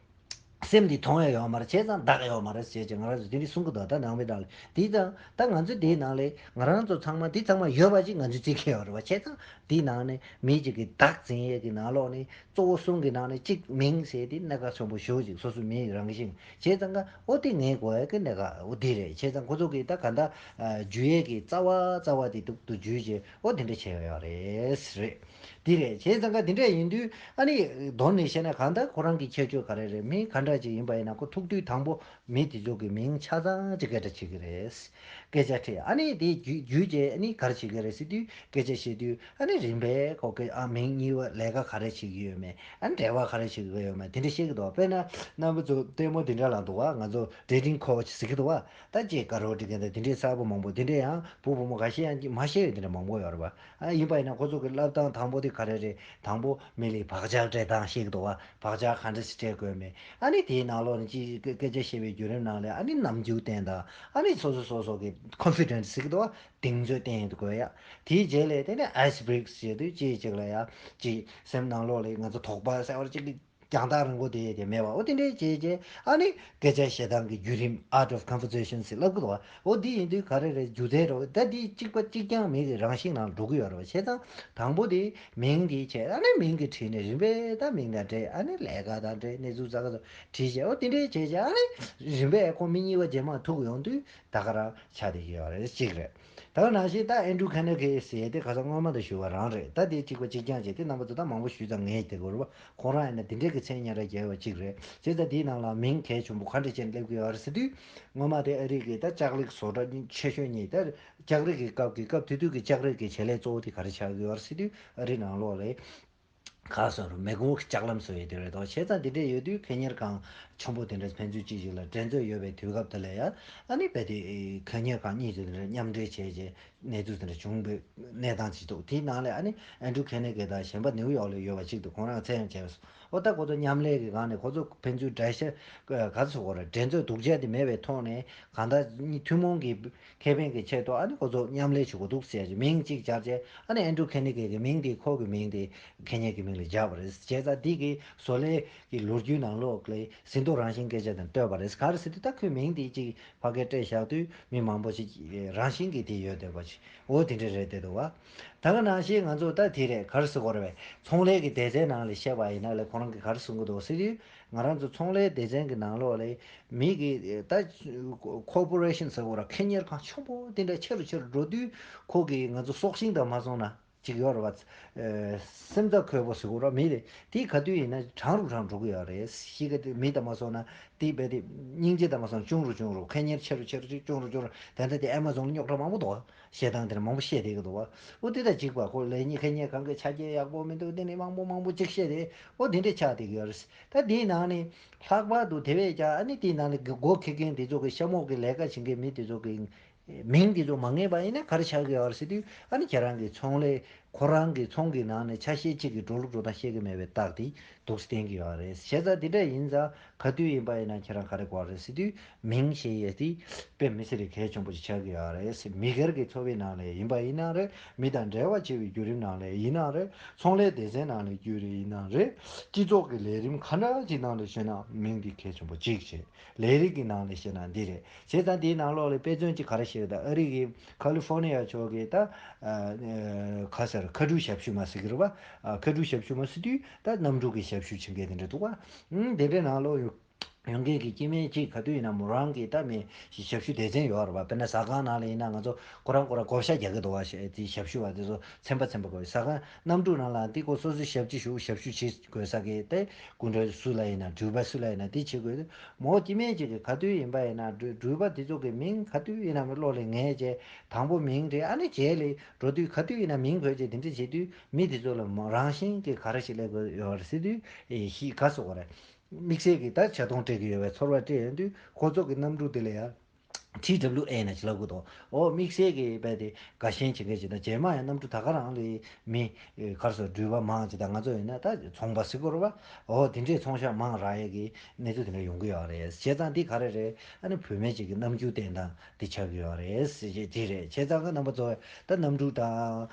སེམས་འདི་མཐོང་ཡ་ཡོད་མ་རེད། བྱས་ཙང་བདག་ཡོད་མ་རེད་ཟེར་ཅིག་ང་རང་ཚོ་དེ་འདྲ་གསུང་གི་འདུག་ད་ནང་པའི་ནང་ལ་དེ་ཙང་ད་ང་ཚོ་དེའི་ནང་ལ་ང་རང་ཚོ་ཚང་མ་དེ་ཚང་མ་ཡོད་པ་ཅིག་ང་ཚོས་བརྩི་གི་ཡོད་རེད་བ། བྱས་ཙང་དེའི་ནང་ནས་མི་གཅིག་གི་བདག་འཛིན་ཡས་ཀྱི་ནང་ལོགས་ནས་གཙོ་བོ་གསུམ་གྱི་ནང་ནས་གཅིག་མིང་ཟེར་དེ་གནད་འགག་ཆེན་པོ་ཞེ་པོ་ཅིག་སོ་སོའི་མིའི་རང་བཞིན། བྱས་ཙང་ཀ་ཨོ་དེ་ངའི་གོ་ཡ་གི་གནད་འགག་ཨོ་དེ་རེད། བྱས་ཙང་ཁོ་ཚོ་གིས་ད་ག་འདྲ་ཨ་བརྒྱུད་ཡས་ཀྱི་རྩ་བ་རྩ་བ་དེ་ཏུག་ཏུ་བརྒྱུད་བྱས་ཨོ་དེ་འདྲ་བྱས་ཡོད་རེད་རེད། དེ་རེད། བྱས་ཙང་ཀ་དེ་འདྲ་ཡིན་དུས་ཨ་ནི་མདོར་ནས་བཤད་ན་གང་ལྟར་ཁོ་རང་གི་ཁྱད་ཆོས་ག་རེ་རེད། མི་ག་འདྲ་ཅིག་ཡིན་པ་ཡིན་ན་ཁོ་ཐུག་དུས་དང་པོ་མི་དེ་ཚོ་གི་མིང་ཆ་ཚང་ཅིག་སྐད་ཆ་བྱེད་ཀྱི་རེད། སྐད་ཆ་དྲིས། ཨ་ནི་དེ་བརྒྱུད་བརྒྱུད་རྗེས་ཨ་ནི་ག་རེ་བྱེད་ཀྱི་རེད་ཟེར་དུས་སྐད་ཆ་བཤད་དུས་ཨ་ནི་རིམ་པས་ཁོ་སྐད་ཨ་མིང་གཉིས་པ་ལས་ཀ་ག་རེ་བྱེད་ཀྱི་ཡོད་མེད། ཨ་ནི་འབྲེལ་བ་ག་རེ་བྱེད་ཀྱི་ཡོད་མེད་དེ་འདྲ་བཤད་ཀྱི་འདུག་དཔེར་ན་རྣམ་པ་ཚོ་ལྟད་མོ་དེ་འདྲ་ལ་འདུག་བ། ང་ཚོ་dating coach ཟེར་གྱི་འདུག་བ། ད་ཅེས་དཀར་རོ་འདྲི་མཁན་དང་དེ་འདྲའི་གསར་པ་མང་པོ་དེ་འདྲ་ཡང་བུ་བུ་མོ་ཁ་ཤས་ཡང་མ་ཤེས་པའི་དེ་འདྲ་མང་པོ་ཡོད་རེད་བ། ཨ་ཡིན་པ་ཡིན་ན་ཁོ་ཚོ་གི་བསླབ་སྟངས་དང་པོ་དེ་ག་རེ་རེད། དང་པོ་མི་ལ་བག་ཆགས་སྤྲད་སྟངས་བཤད་ཀྱི་འདུག་བ། བག་ཆགས་ག་འདྲ་ཞིག་སྤྲད་དགོས་མེད། ཨ་ནི་དེའི་ནང་ལོགས་ནས་ཅི་སྐད་ཆ་བཤད་པའི་བརྒྱུད་རིམ་ནང་ལ་ཨ་ནི་ནམ་རྒྱུན་བསྟན་དང་ཨ་ནི་སོ་སོ་སོ་སོ་གི་confidence ཟེར་གྱི་འདུག་བ། གདེང་ཚོད་བསྟན་དགོས་ཡ། དེའི་རྗེས་ལ་དེ་ནས་ice break ཟེར་དུས་ཅིའི་ཅིག་ལ་ཡ་ཅིག་སེམས་ནང་ལོགས་ལ་ང་ཚོ་དོགས་པ་ཟེར་བ་ཅིག་རྒྱང་ཐག་རིང་པོ་དེ་དེ་མེད་པ། འོ་དེ་འདྲའི་བྱས་རྗེས་ཨ་ནི་སྐད་ཆ་བཤད་སྟངས་ཀྱི་བརྒྱུད་རིམ་art of conversation ཟེར་ལབ་གི་འདུག་བ། འོ་འདི་ཡིན་དུས་ག་རེ་རེད་སྒྱུ་རྩལ་རོ། ད་འདི་གཅིག་པ་གཅིག་རྐྱང་མི་གི་རང་བཞིན་ནང་འགྲོ་གི་ཡོད་རེད་བ། བྱས་ཙང་དང་པོ་དེ་མིང་དེ་བྱས་ཨ་ནི་མིང་གི་བྲིས་ནས་རིམ་པས་ད་མིང་དང་འབྲེལ་ཨ་ནི་ལས་ཀ་དང་འབྲེལ་གནས་ཚུལ་ཙག་ག་ཚོ་བྲིས་བྱས་འོ་དེ་འདྲའི་བྱས་བྱས་ཨ་ནི་རིམ་པས་ཁོ་མི་གཉིས་པ་རྗེས་མ་ཐུག་ཡོང་དུས་ད་ག་རང་ཆགས་བསྡད་ཀྱི་ཡོད་རེད་གཅིག་རེད། ད་ག་ནང་བཞིན་ད་Andrew Carnegie ཟེར་ཡས་དེ་ཁ་སང་སྔོན་མ་དང་ཞུས་པ་རང་རེད། ད་དེ་གཅིག་པ་གཅིག་རྐྱང་བྱས་དེ་རྣམ་པ་ཚོ་ད་མང་པོ་ཞུས་ཙང་ངས་དེ་གོ་རུ་བ། ཁོང་རང་ཡིན་ན་དེ་འདྲས་ཀྱི་མཚན་སྙན་གྲགས་རྒྱས་པ་གཅིག་རེད། བྱས་ཙང་དེའི་ནང་ལ་མིང་གལ་ཆེན་པོ་ག་འདྲ་བྱས་ནས་སླེབས་ཀྱི་ཡོད་རེད་ཟེར་དུས། སྔོན་མ་དེ་ཨ་རི་གི་ད་ལྕགས་རིགས་བཟོ་གྲྭ་ཆེ་ཤོས་གཉིས་ད་ལྕགས་རིགས་ཀྱི་སྐབས་ཀྱི་སྐབས་དེ་དུས་ཀྱི་ལྕགས་རིགས་ཀྱི་བྱེད་ལས་གཙོ་བོ་དེ་ག་རེ་ཆགས་ཀྱི་ཡོད་རེད་ཟེར་དུས་ཨ་རི་ནང་ལོགས་ལ་ག་སོང་རུ་མེ་གུང་ལྕགས་ལམ་བཟོ་ཡས་དེ་རེད་དོ། བྱས་ཙང་དེ་འདྲས་ཡོད་དུས་ཁེ་གཉེར་ཁང་ཆེན་པོ་དེ་འདྲས་ཕན་ཚུན་གཅིག་གཅིག་ལ་འགྲན་རྩོད་ཡོད་པའི་དུས་སྐབས་དེ་ལ་ཡ་ཨ་ནི་རྦད་དེ་ཁེ་གཉེར་ཁང་གཉིས་དེ་འདྲས་མཉམ་འབྲེལ་བྱས་རྗེས་གནས་ཚུལ་དེ་འདྲ་བྱུང་བའི་གནས་སྟངས་ཅིག་འདུག་དེའི་ནང་ལ་ཨ་ནི་Andrew Carnegie དང་གཞན་པ་ནིའུ་ཡོག་ལ་ཡོད་པ་ཅིག་འདུག་ཁོང་རང་མཚན་ཡང་བྱས་སོང་། ཨོ་ད་ཁོ་ཚོ་མཉམ་ལས་ཀྱི་སྒང་ནས་ཁོ་ཚོ་ཕན་ཚུན་འགྲན་ཞ་ག་ཚོད་གོ་ར་འགྲན་རྩོད་སྡུག་ཅག་དེ་མེད་པའི་ཐོག་ནས་གང་ལྟར་ཐུན་མོང་གི་ཁེ་ཕན་གྱི་ཆེད་དུ་ཨ་ནི་ཁོ་ཚོ་མཉམ་ལས་བྱེད་དགོས་འདུག་ཟེར་ཡ་ཅིག་མིང་གཅིག་སྦྱར་བྱས་ཨ་ནི་Andrew Carnegie གི་མིང་དེ་ཁོ་གི་མིང་དེ་ཁེ་གཉེར་གྱི་མིང་ ལ་སྦྱར་བ་རེད། བྱས་ཙང་འདི་གི་བཟོ་ལས་ཀྱི་ལོ་རྒྱུས་ནང་ལོགས་ལ་ཟིན་ཐོ་རང་བཞིན་སྐད་ཆ་དང་ལྟོས་པ་རེད། ག་རེ་ཟེར་དུས་ད་ཁོའི་མིང་འདི་གཅིག་ཕ་གིར་སྤྲད་བཞག་དུས་མི་མང་པོ་ཞིག་རང་བཞིན་གྱིས་དེ་ཡོད་བསྡད་པ་ཞིག་འོ་དེ་འདྲ་རེད་བསྡད་འདུག་བ། ད་ག་ནང་བཞིན་ང་ཚོ་ད་དེ་རེད། ག་རེ་ཟེར་དགོས་རེད་པས། ཚོང་ལས་ཀྱི་སྡེ་ཚན་ནང་ལ་བཤད་པ་ཡིན་ན་ལས་ཁོ་རང་གིས་ག་རེ་གསུང་གི་འདུག་ཟེར་དུས། ང་རང་ཚོ་ཚོང་ལས་སྡེ་ཚན་གྱི་ནང་ལོགས་ལ་མི་གི་ད་ཁོར་པོ་རེ་ཤན་ཟེར་དགོས་ར། ཁེ་གཉེར་ཁང་ཆེན་པོ་དེ་འདྲ་ཆེ་རུ་ཆེ་རུ་འགྲོ་དུས་ཁོ་གིས་ང་ཚོ་སྲོག་ཤིང་དང་མ་སོང་ན་ཅིག་ཡོད་རེད་བ། སེམས་རྩ་འཁོལ་པོ་ཟེར་དགོས་ར། མི་རེད་དེ་ག་དུས་ཡིན་ན་གྲང་རུ་གྲང་འགྲོ་གི་ཡོད་རེད། གཤིས་ཀ་དེ་མི་དང་མ་སོང་ན་དེ་རྦད་དེ་སྙིང་རྗེ་དང་མ་སོང་ན་ཆུང་རུ་ཆུང་རུ། ཁེ་གཉེར་ཆེ་རུ་ཆེ་རུ་ཆུང་རུ་ཆུང་རུ། ད་ལྟ་དེ་ཨེ་མ་ཛོན་ལ་རྙོག་དྲ་མང་པོ་འདུག་བ། བཤད་སྟངས་དེ་འདྲ་མང་པོ་བཤད་བསྡད་ཀྱི་འདུག་བ། འོ་དེ་དང་གཅིག་པ། ཁོ་ལས་ཉིན་ཁེ་གཉེར་ཁང་གི་ཆ་རྐྱེན་ཡག་པོ་མི་འདུག་དེ་ནས་མང་པོ་མང་པོ་གཅིག་བཤད་དེ་འོ་དེ་འདྲས་ཆགས་བསྡད་ཀྱི་ཡོད་རེད། ད་དེའི་ནང་ནས་ལྷག་པར་དུ་དེ་བས་ཀྱང་ཨ་ནི་དེའི་ནང་ནས་སྒོ་ཁེ་མཁན་དེ་ཚོ་གི་གཤམ་འོག་གི་ལས་ཀ་བྱེད་མཁན་མི་དེ་ཚོ་གི་མིང་དེ་ཚོ་མ་ངེས་པ་ཡིན་ན་ག་རེ་ཆགས་ཀྱི་ཡོད་རེད་ཟེར་དུས། ཨ་ནི་ཁྱེད་རང་གི་ཚོང་ལས་ཁོ་རང་གི་ཚོང་གི་ནང་ནས་ཆ་ཤས་གཅིག་གི་འགྲོ་ལུགས་འགྲོ་སྟངས་ཤེས་ཀྱི་མེད་པའི་རྟགས་དེ་འདུག་སེ་བསྟན་གྱི་ཡོད་རེད། བྱས་ཙང་དེ་འདྲ་ཡིན་ཙང་ག་དུས་ཡིན་པ་ཡིན་ན་ཁྱེད་རང་ག་རེ་དགོས་རེད་ཟེར་དུས། མིང་ཞེས་ཡས་དེ་དཔེ་མི་སྲིད་རེ་གལ་ཆེན་པོ་ཞིག་ཆགས་ཀྱི་ཡོད་རེད། མི་སྒེར་གྱི་འཚོ་བའི་ནང་ལ་ཡིན་པ་ཡིན་ན་རེད། མི་དང་འབྲེལ་བ་བྱེད་པའི་བརྒྱུད་རིམ་ནང་ལ་ཡིན་ན་རེད། ཚོང་ལས་སྡེ་ཚན་ནང་ལ་བརྒྱུད་རིམ་ཡིན་ན་རེད། སྤྱི་ཚོགས་ཀྱི་ལས་རིམ་ག་འདྲ་ཅིག་ནང་ལ་ཞུགས་ན་མིང་འདི་གལ་ཆེན་པོ་གཅིག་བྱེད། ལས་རིགས་ཀྱི་ནང་ལ་བཤད་ན་འདི་རེད། བྱས་ཙང་འདིའི་ནང་ལོགས་ལ་དཔེ་མཚོན་གཅིག་ག་རེ་བཤད་ད། ཨ་རི་གི་ཁ་ལི་ཧྥོ་ནི་ཡ་ཕྱོགས་ཀྱི་ད་ཨ་ཁ་ཟེར་མཁའ་འགྲུལ་ཞབས་ཞུ་མ་ཟེར་གྱི་རེད་པ། ཨ་མཁའ་འགྲུལ་ཞབས་ཞུ་མ་ཟེར་དུས་ད་གནམ་གྲུ་གི་ཞབས་ཞུ་བྱེད་མཁན་དེ་འདྲ་འདུག་པ། ཨང་དེ་འདྲའི་ནང་ལོགས་ཡོད། ཡོང་མཁན་གྱི་སྐྱེ་དམན་གཅིག་ག་དུས་ཡིན་ན་མོ་རང་གི་ད་མི་ཞབས་ཞུ་སྡེ་ཚན་ཡོད་རེད་པ། དཔེར་ན་ཟ་ཁང་ནང་ལ་ཡིན་ན་ང་ཚོ་ཁོ་རང་ཁོ་རང་བགོ་བཤའ་རྒྱག་གི་འདུག་བ། ཞེས་དེ་ཞབས་ཞུ་བ་དེ་ཚོ་ཚན་པ་ཚན་པ་དགོས། ཟ་ཁང་གནམ་གྲུ་ནང་ལ་འདི་ཁོ་སོ་སོའི་ཞབས་ཕྱི་ཞུ་ཞབས་ཞུ་བྱེད་དགོས་ས་གི་དེ་སྐུ་མགྲོན་སུ་ལ་ཡིན་ན་འགྲུལ་པ་སུ་ལ་ཡིན་ན་དེ་བྱེད་དགོས། མོ་སྐྱེ་དམན་གཅིག་གི་ག་དུས་ཡིན་པ་ཡིན་ན་འགྲུལ་འགྲུལ་པ་དེ་ཚོ་གི་མིང་ག་དུས་ཡིན་ན་མི་བློ་ལ་ངེས་བྱས། དང་པོ་མིང་རེད། ཨ་ནི་རྗེས་ལ་འགྲོ་དུས་ག་དུས་ཡིན་ན་མིང་བོས་བྱས་དེ་འདྲ་བྱེད་དུས་མི་དེ་ཚོ་ལ་མོ་རང་བཞིན་གྱི་ག་རེ་ཞིག་སླེབས་དགོས་ཡོད་རེད་ཟེར་དུས་ཨེ་ཤི་ག་ཟེར་དགོས་རེད། དམིགས་བསལ་གྱི་ད་ཆ་ཚང་སྤྲད་ཀྱི་ཡོད་པའི་ཚོར་བ་སྤྲད་ཡོང་དུས་ཁོ་ཚོ་གི་གནམ་གྲུ་དེ་ལ་ཡང་ཊི་ཌབ་ལིའུ་ཨེ་ནས་ཅིག་ལབ་དགོས་འདུག་འོ་དམིགས་བསལ་གྱི་རྦད་དེ་དགའ་ཞེན་བྱེད་མཁན་ཅིག་དང་། རྗེས་མ་ཡང་གནམ་གྲུ་ད་ག་རང་ལ་མི་གར་སོ་འགྲུལ་པ་མང་ཅིག་དང་། ང་ཚོ་ཡིན་ན་ད་ཚོང་པ་ཟེར་དགོས་རེད་པ། འོ་དེ་འདྲའི་ཚོང་ཤག་མང་རག་ཡས་ཀྱི་གནས་ཚུལ་དེ་འདྲ་ཡོང་གི་ཡོད་རེད། བྱས་ཙང་འདི་ག་རེ་རེད། ཨ་ནི་བུད་མེད་ཅིག་གི་རྣམ་འགྱུར་བསྟན་སྟངས་འདི་ཆགས་ཀྱི་ཡོད་རེད་ཟེར་གྱི་དེ་རེད། བྱས་ཙང་གི་རྣམ་པ་ཚོ་ད་གནམ་གྲུ་དང་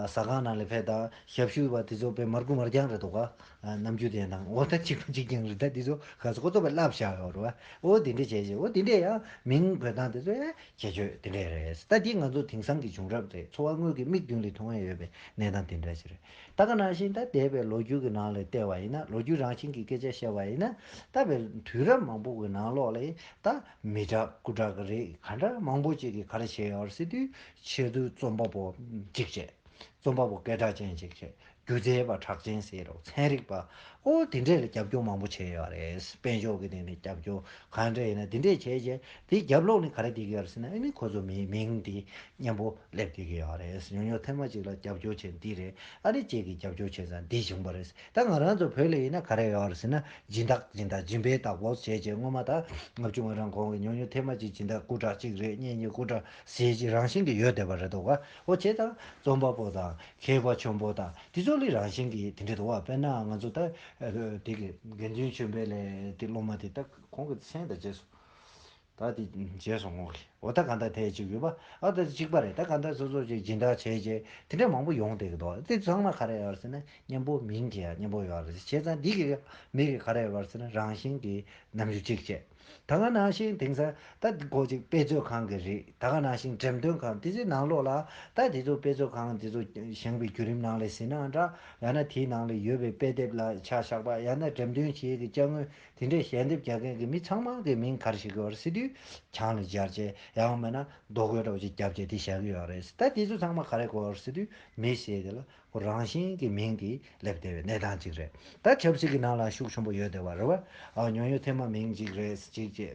ཟ་ཁང་ནང་ལ་ཕེབས་དང་ཞབས་ཞུ་བ་དེ་ཚོ་དཔེ་མར་ཁུ་མར་རྐྱང་རེད་འདུག་ག་རྣམ་འགྱུར་དེ་དང་འོ་ད་གཅིག་པ་གཅིག་རྐྱང་རེད། ད་འདི་ཚོ་ག་ཚོད་ཁོ་ཚོ་བས་བསླབ་བཞག་ཡོད་རེད་བ། འོ་དེ་འདྲས་བྱས་བྱས་འོ་དེ་འདྲས་ཡང་མིང་འབོད་སྟངས་དེ་ཚོ་ཡང་ཁྱད་ཆོས་དེ་འདྲས་རེད། ད་འདི་ང་ཚོ་དེང་སང་གི་བྱུང་རབས་རེད། འཚོ་བ་དངོས་ཀྱི་མིག་མདུན་ལ་མཐོང་ཡ་ཡོད་པའི་གནས་སྟངས་དེ་འདྲ་ཞིག་རེད། ད་ག་ནང་བཞིན་ད་འདས་པའི་ལོ་རྒྱུས་ཀྱི་ནང་ལ་བལྟས་པ་ཡིན་ན། ལོ་རྒྱུས་རང་བཞིན་གྱི་སྐད་ཆ་བཤད་པ་ཡིན་ན། ད་བའི་དུས་རབས་མང་པོ་གི་ནང་ལོགས་ལ་ད་མི་དྲག་སྐུ་དྲག་གི་རིགས་ག་འདྲ་མང་པོ་ཅིག་གིས་ག་རེ་བྱས་ཡོད་རེད་ཟེར་དུས། ཆེད་དུ་རྩོམ་པ་པོ་གཅིག་བྱས། རྩོམ་པ་པོ་སྐད་གྲགས་ཅན་ཅིག་བྱས། སྒྱུ་རྩལ་པ་གྲགས་ཅན་ཟེར་རོགས། ཚན་རིག་པ། ཨོ་དེ་འདྲས་ལ་རྒྱབ་སྐྱོར་མང་པོ་བྱས་ཡོད་རེད། དཔལ་འབྱོར་གྱི་སྟེང་ནས་རྒྱབ་སྐྱོར་གང་འདྲས་ཡིན་ན་དེ་འདྲས་བྱས་རྗེས་དེ་རྒྱབ་ལོགས་ནས་ག་རེ་བསྡད་ཀྱི་ཡོད་རེད་ཟེར་ན། ཨ་ནི་ཁོ་ཚོ་མིའི་མིང་འདི་མཉམ་པོ་སླེབས་བསྡད་ཀྱི་ཡོད་རེད། ཉུང་ཉུང་ཐེངས་མ་གཅིག་ལ་རྒྱབ་སྐྱོར་བྱས་འདི་རེད། ཨ་ནི་གཅིག་གིས་རྒྱབ་སྐྱོར་བྱས་ཙང་འདི་བྱུང་བ་རེད། ད་ང་རང་ཚོ་བོད་ལ་ཡིན་ན་ག་རེ་ཡོད་རེད་ཟེར་ན། སྦྱིན་བདག་སྦྱིན་བདག་སྦྱིན་པའི་བདག་པོ་བྱས་རྗེས་སྔོན་མ་ད་ལྔ་བཅུ་ང་གྲངས་གོང་གི་ཉུང་ཉུང་ཐེངས་མ་གཅིག་སྦྱིན་བདག་སྐུ་དྲག་གཅིག་རེད། གཉེན་ཉེ་སྐུ་དྲག་ཟེར་གྱི་རང་བཞིན་གྱི་ཡོད་བསྡད་པ་རེད་འདུག་ག་ཨོ་བྱས་ཙང་རྩོམ་པ་པོ་དང་། མཁས་པ་ཆེན་པོ་དང་དེ་ཚོ་ལ་རང་བཞིན་གྱིས་དེ་འདྲ་འདུག་བ། དཔེར་ན་ང་ཚོ་ད་ཨ་དེ་གི་དགེ་འདུན་ཆོས་འཕེལ་ལགས་དེ་སློབ་མ་དེ་ད་ཁོང་གི་མཚན་ད་བརྗེད་སོང་། ད་དེ་བརྗེད་སོང་ངོ་གི་འོ་ད་གང་ལྟར་དེ་གཅིག་ཡོད་པ། ཨ་ད་གཅིག་པ་རེད། ད་གང་ལྟར་སོ་སོ་ཅིག་སྦྱིན་བདག་བྱས་རྗེས་དེ་འདྲ་མང་པོ་ཡོང་བསྡད་ཀྱི་འདུག་དེ་ཚང་མ་ག་རེ་ཡོད་རེད་ཟེར་ན་མཉམ་པོ་མིང་གི་ཡ་མཉམ་པོ་ཡོད་རེད། བྱས་ཙང་འདི་གི་མི་གི་ག་རེ་ཡོད་རེད་ཟེར་ན་རང་བཞིན་གྱི་རྣམ་འགྱུར་གཅིག་བྱས། ད་ག་ནང་བཞིན་དེང་སང་ད་འདི་གོ་ཅིག་དཔེ་མཛོད་ཁང་གི་རིགས། ད་ག་ནང་བཞིན་འགྲེམས་སྟོན་ཁང་དེ་ཚོའི་ནང་ལོགས་ལ་ད་དེ་ཚོ་དཔེ་མཛོད་ཁང་དེ་ཚོ་བཞེངས་པའི་བརྒྱུད་རིམ་ནང་ལ་ཟིན་ན་འདྲ། ཡང་ན་དེའི་ནང་ལ་ཡོད་པའི་དཔེ་དེབ་ལ་ཆ་བཞག་པ། ཡང་ན་འགྲེམས་སྟོན་བྱེད་ཀྱི་ཅ་དངོས་དེ་འདྲའི་ཞལ་འདེབས་རྒྱག་མཁན་གྱི་མི་ཚང་མ་གི་མིང་ག་རེ་ཞིག་ཡོད་རེད་ཟེར་དུས་བྱང་ལ་སྦྱར་བྱས། ཡང་མིན་ན་རྡོ་བརྐོས་འདྲ་བོ་ཅིག་བརྒྱབ་བྱས་དེ་བཞག་གི་ཡོད་རེད། ད་དེ་ཚོ་ཚང་མ་ག་རེ་གོ་རེད་ཟེར་དུས་མི་ཟེར་དེ་ལ་ཁོ་རང་བཞིན་གྱི་མིང་དེ་སླེབས་བསྡད་པའི་གནས་སྟངས་ཅིག་རེད། ད་ཆབ་སྲིད་ཀྱི་ནང་ལ་ཤུགས་ཆེན་པོ་ཡོད་བསྡད་པ་རེད་བ། ཨ་ཉུང་ཉུང་ཐེངས་མ་མིང་གཅིག་རེད་ཅིག་ཅིག་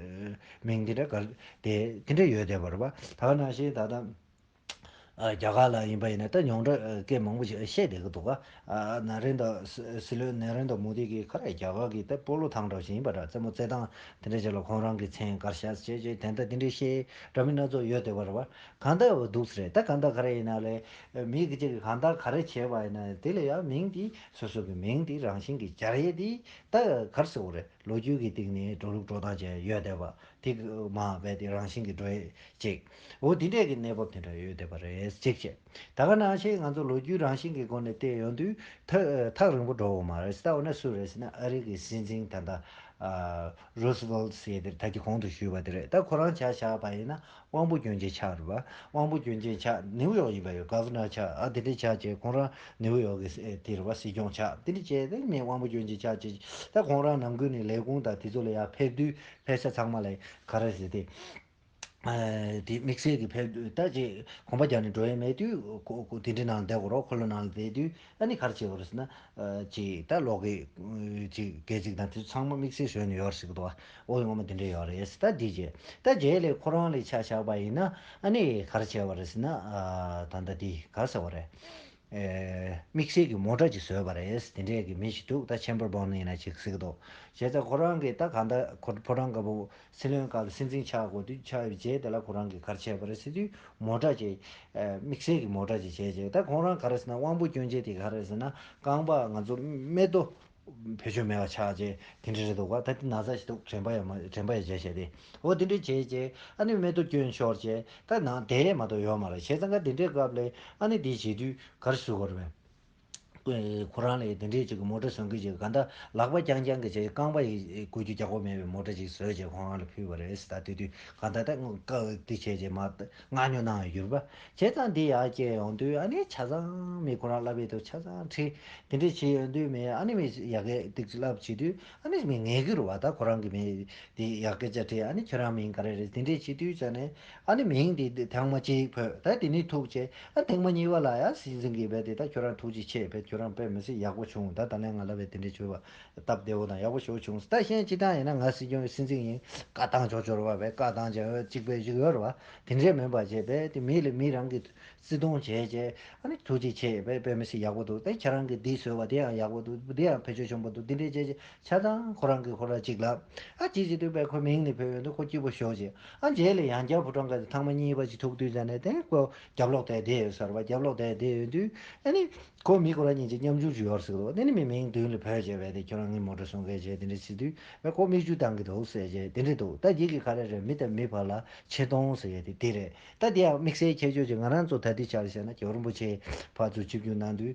མིང་དེ་འདྲ་ག་དེ་དེ་འདྲ་ཡོད་བསྡད་པ་རེད་བ། ད་ག་ནང་བཞིན་ད་ལྟ། ཨ་རྒྱ་གར་ལ་ཡིན་པ་ཡིན་ན་ད་ཉུང་འདྲ་སྐད་མང་པོ་ཞིག་བཤད་བསྡད་ཀྱི་འདུག་ག་ཨ་ན་རེན་དྲ་སྲིད་བློན་ན་རེན་དྲ་མོ་དི་གིས་ག་རེ་རྒྱ་གར་གྱི་ད་སྤོ་ལོ་ཐང་འདྲ་བཞིན་ཡིན་པ་འདྲ། རྩེད་མོ་རྩེ་སྟངས་དེ་འདྲ་ཅིག་ལ་ཁོང་རང་གི་མཚན་ག་རེ་བཞག་བྱས་བྱས་དེ་འདྲ་དེ་འདྲའི་བཤད་འདྲ་མིན་སྣ་ཚོགས་ཡོད་བསྡད་པ་རེད་བ། གང་ལྟར་འོ་འདུག་སེ་རེད། ད་གང་ལྟར་ག་རེ་ཡིན་ན་ལས་མི་གི་ཅིག་གིས་གང་ལྟར་ག་རེ་བྱས་པ་ཡིན་ན་དེ་ལ་ཡང་མིང་དེ་སོ་སོ་གི་མིང་དེ་རང་བཞིན་གྱིས་སྦྱར་ཡས་དེ་ད་ག་རེ་ཟེར་དགོས་རེད། ལོ་རྒྱུས་ཀྱི་སྟེང་ནས་འགྲོ་ལུགས་འགྲོ་སྟངས་བྱས་ཡོད་བསྡད་པ། དེ་གི་མ་བས་དེ་རང་བཞིན་གྱི་འགྲོ་ཡས་ཅིག་འོ་དེ་འདྲས་ཀྱི་གནས་བབ་དེ་འདྲ་ཡོད་བསྡད་པ་རེད་ཅིག་བྱས། ད་ག་ནང་བཞིན་ང་ཚོ་ལོ་རྒྱུས་རང་བཞིན་གྱི་སྒོ་ནས་བལྟས་ཡོང་དུས་ཐག་ཐག་རིང་པོ་འགྲོ་འོང་མ་རེད། ད་འོ་ན་སུ་རེད་ཟེར་ན་ཨ་རི་གི་སྲིད་འཛིན་ད་ལྟ་རུ་སི་ཝེལ་ཟེར་དེ་ད་གི་གོང་དུ་ཞུས་པ་དེ་རེད། ད་ཁོ་རང་ཆ་བཞག་པ་ཡིན་ན་དབང་པོ་སྐྱོན་ཅན་ཆགས་རེད་པ། དབང་པོ་སྐྱོན་ཅན་ཆགས་ནིའུ་ཡོག་ཡིན་པ་ཡོད་ག་ཝར་ནར་ཆགས་ཨ་དེ་འདྲས་ཆགས་བྱས་ཁོང་རང་ནིའུ་ཡོག་གི་དེ་རེད་པ་སྲིད་སྐྱོང་ཆགས་དེ་འདྲས་བྱས་དེ་མི་དབང་པོ་སྐྱོན་ཅན་ཆགས་བྱས་ད་ཁོང་རང་ནམ་རྒྱུན་ནས་ལས་ཁུངས་དང་དེ་ཚོ་ལ་ཡར་ཕེབས་དུས་ཕེབས་ས་ཚང་མ་ལ་ག་རེ་ཟེར་དེ། དེ་དམིགས་བསལ་གྱི་ཕེབས་ད་ཅེས་གོམ་པ་རྒྱག་ནས་འགྲོ་ཡས་མེད་དུས་ཁོ་ཁོ་དེ་འདྲའི་ནང་ལ་བསྡད་དགོས་རོགས་འཁོར་ལོ་ནང་ལ་བསྡད་དུས་ཨ་ནི་ག་རེ་བྱེད་དགོས་རེད་ཟེར་ན། ཅེས་ད་ལོག་གི་ཅེས་སྐད་ཅིག་དང་དེ་ཚོ་ཚང་མ་དམིགས་བསལ་བཟོས་ནས་ཡོད་རེད་ཟེར་གི་འདུག་བ། འོ་ཡོང་མ་དེ་འདྲ་ཡོད་རེད་ད་འདི་རྗེས་ད་རྗེས་ལས་ཁོ་རང་ལས་ཆ་བཞག་པ་ཡིན་ན་ཨ་ནི་ག་རེ་བྱས་པ་རེད་ཟེར་ན། ད་ལྟ་འདི་ག་རེ་ཟེར་བ་རེད། དམིགས་བསལ་གྱི་མོ་ཊ་ཅིག་བཟོས་པ་རེད། དེ་འདྲས་ཀྱི་མི་ཞིག་འདུག་ད་ཆེམ་པར་བོན་ཡིན་ན་ཅིག་ཟེར་གི་འདུག་བྱས་ཙང་ཁོ་རང་གིས་ད་གང་ལྟར་ཁོ་ཕོ་བྲང་དཀར་པོ་སྲིད་བློན་སྐབས་སྲིད་འཛིན་ཆགས་དགོས་དུས་ཆགས་ཡོད་རྗེས་དེ་ལ་ཁོ་རང་གིས་ག་རེ་བྱས་པ་རེད་ཟེར་དུས་མོ་ཊ་ཅིག་དམིགས་བསལ་གྱི་མོ་ཊ་ཅིག་བྱས་རྗེས་ད་ཁོང་རང་ག་རེ་ཟེར་ན་དབང་པོ་སྐྱོན་ཅན་དེ་ག་རེ་ཟེར་ན་རྐང་པ་ང་ཚོ་མེ་ཏོག་བེད་སྤྱོད་མེད་པ་ཆགས་རྗེས་དེ་འདྲ་རེད་འདུག་ག་ད་དེ་ན་ཚ་ཞིག་འདུག་དྲན་པ་ཡང་མ་དྲན་པ་ཡང་བརྗེད་བྱས་ཏེ་འོ་དེ་འདྲ་བྱས་རྗེས་ཨ་ནི་མེ་ཏོག་སྐྱོན་ཤོར་རྗེས་ད་ནང་དེ་མ་གཏོགས་ཡོད་མ་རེད། བྱས་ཙང་ག་དེ་འདྲའི་སྐབས་ལ་ཨ་ནི་དེ་བྱེད་དུས་ག་རེ་བཟོ་དགོས་རེད་པས། ཁོ་རང་ལ་དེ་འདྲའི་ཅིག་མོ་ཊ་བཟོ་མཁན་ཅིག་ག་འདྲ་ལག་པ་རྐྱང་རྐྱང་གི་ཅིག་རྐང་པ་ཡི་བཀོལ་རྒྱུ་རྒྱག་དགོས་མེད་པའི་མོ་ཊ་ཅིག་བཟོས་རྗེས་ཁོ་རང་ལ་ཕུལ་བ་རེད། ད་དེ་དུས་ག་འདྲ་ད་དེ་བྱས་རྗེས་མ་མངགས་ཉོ་གནང་ཡོད་རེད་པ། བྱས་ཙང་འདི་ཡར་སྐྱེལ་ཡོང་དུས་ཨ་ནི་ཆ་ཚང་མི་ཁོ་རང་ལབ་ཡས་འདུག་ཆ་ཚང་ཁྲིད་དེ་འདྲ་བྱས་ཡོང་དུས་མི་ཨ་ནི་མི་ཡ་གི་ཏིག་ལབ་བྱེད་དུས་ཨ་ནི་མི་ངེས་ཀྱི་རེད་པ། ད་ཁོ་རང་གི་མི་དེ་ཡ་སྐད་ཆ་དྲིས་ཨ་ནི་ཁྱོད་རང་མིང་ག་རེ་རེད་དེ་འདྲས་བྱེད་དུས་ཙ་ནས་ཨ་ནི་མིང་དེ་ཐེངས་མ་གཅིག་བོས་ད་དེ་ནས་ཐུག་བྱས་ཨ་ཐེངས་མ་གཉིས་པ་ལ་ཡ་སྲིད་འཛིན་གྱིས་བས་དེ་ད་ཁྱོད་རང་ཐུགས་རྗེ་ཆེ་བས་ཁྱོད་རང་དཔེ་མི་སྲིད་ཡག་པོ་བྱུང་ད་ད་ལན་ང་ལ་བས་དེ་འདྲས་བྱོས་པ་སྟབས་བདེ་བོ་དང་ཡག་པོ་ཞེ་པོ་བྱུང་ད་གཞན་སྤྱི་བཏང་ཡིན་ན་ང་སྲིད་སྐྱོང་སྲིད་འཛིན་ཡིན་བཀའ་བཏང་ཆོག་ཆོག་རེད་བ་བས་བཀའ་བཏང་བྱས་གཅིག་པའི་གཅིག་ཡོད་རེད་བ། དེ་འདྲས་མིན་པ་བྱས་བས་དེ་མི་ལ་མི་རང་གི་བརྩི་མཐོང་བྱས་བྱས་ཨ་ནི་ཐུགས་རྗེ་ཆེ་བས་དཔེ་མི་སྲིད་ཡག་པོ་འདུག་དེ་ཁྱེད་རང་གིས་འདི་བཟོས་པ་དེ་ཡང་ཡག་པོ་འདུག་འདི་ཡང་བེད་སྤྱོད་ཆེན་པོ་འདུག་འདི་འདྲས་བྱས་བྱས་ཆ་ཚང་ཁོ་རང་གིས་ཁོ་རང་གཅིག་ལབ་ཨ་ཅིག་ཅིག་འདུག་བས་ཁོ་མིང་ནས་བོས་ཡོང་དུས་ཁོ་སྐྱིད་པོ་ཞོག་བྱས་ཨ་རྗེས་ལ་ཡང་བསྐྱར་ཕོ་བྲང་ག་དེ་ཐེངས་མ་གཉིས་པ་ཅིག་ཐུག་དུས་ཙ་ནས་དེ་ཁོ་རྒྱབ་ལོག་དེ་བསྡད་ཡོད་ཟེར་བ་རྒྱབ་ལོག་དེ་བསྡད་ཡོད་དུས་ཨ་ནི། ཁོ་མི་ཁོ་རང་གཉིས་ཀྱི་མཉམ་ཞུགས་ཞུ་ཡོད་ཟེར་གི་འདུག་དེ་ནི་མི་མིང་མདུན་ལ་བོས་བྱས་བས་དེ་ཁྱོད་རང་ངའི་མོ་ཊ་བཟོ་མཁན་བྱས་དེ་འདྲ་བྱེད་དུས་བས་ཁོ་མིག་ཆུ་བཏང་གི་འདུག་ཟེར་བྱས་དེ་འདྲ་འདུག་ད་འདི་གི་ག་རེ་རེད་མི་དང་མི་བར་ལ་ཆེ་མཐོང་ཟེར་ཡས་དེ་དེ་རེད། ད་དེ་ཡང་དམིགས་བསལ་ཁྱད་ཆོས་ཀྱི་ང་རང་ཚོ་ད་ལྟའི་ཆར་བཤད་ན་རྒྱལ་བ་རིན་པོ་ཆེ་ཕར་ཚུར་ཆིབས་བསྒྱུར་གནང་དུས་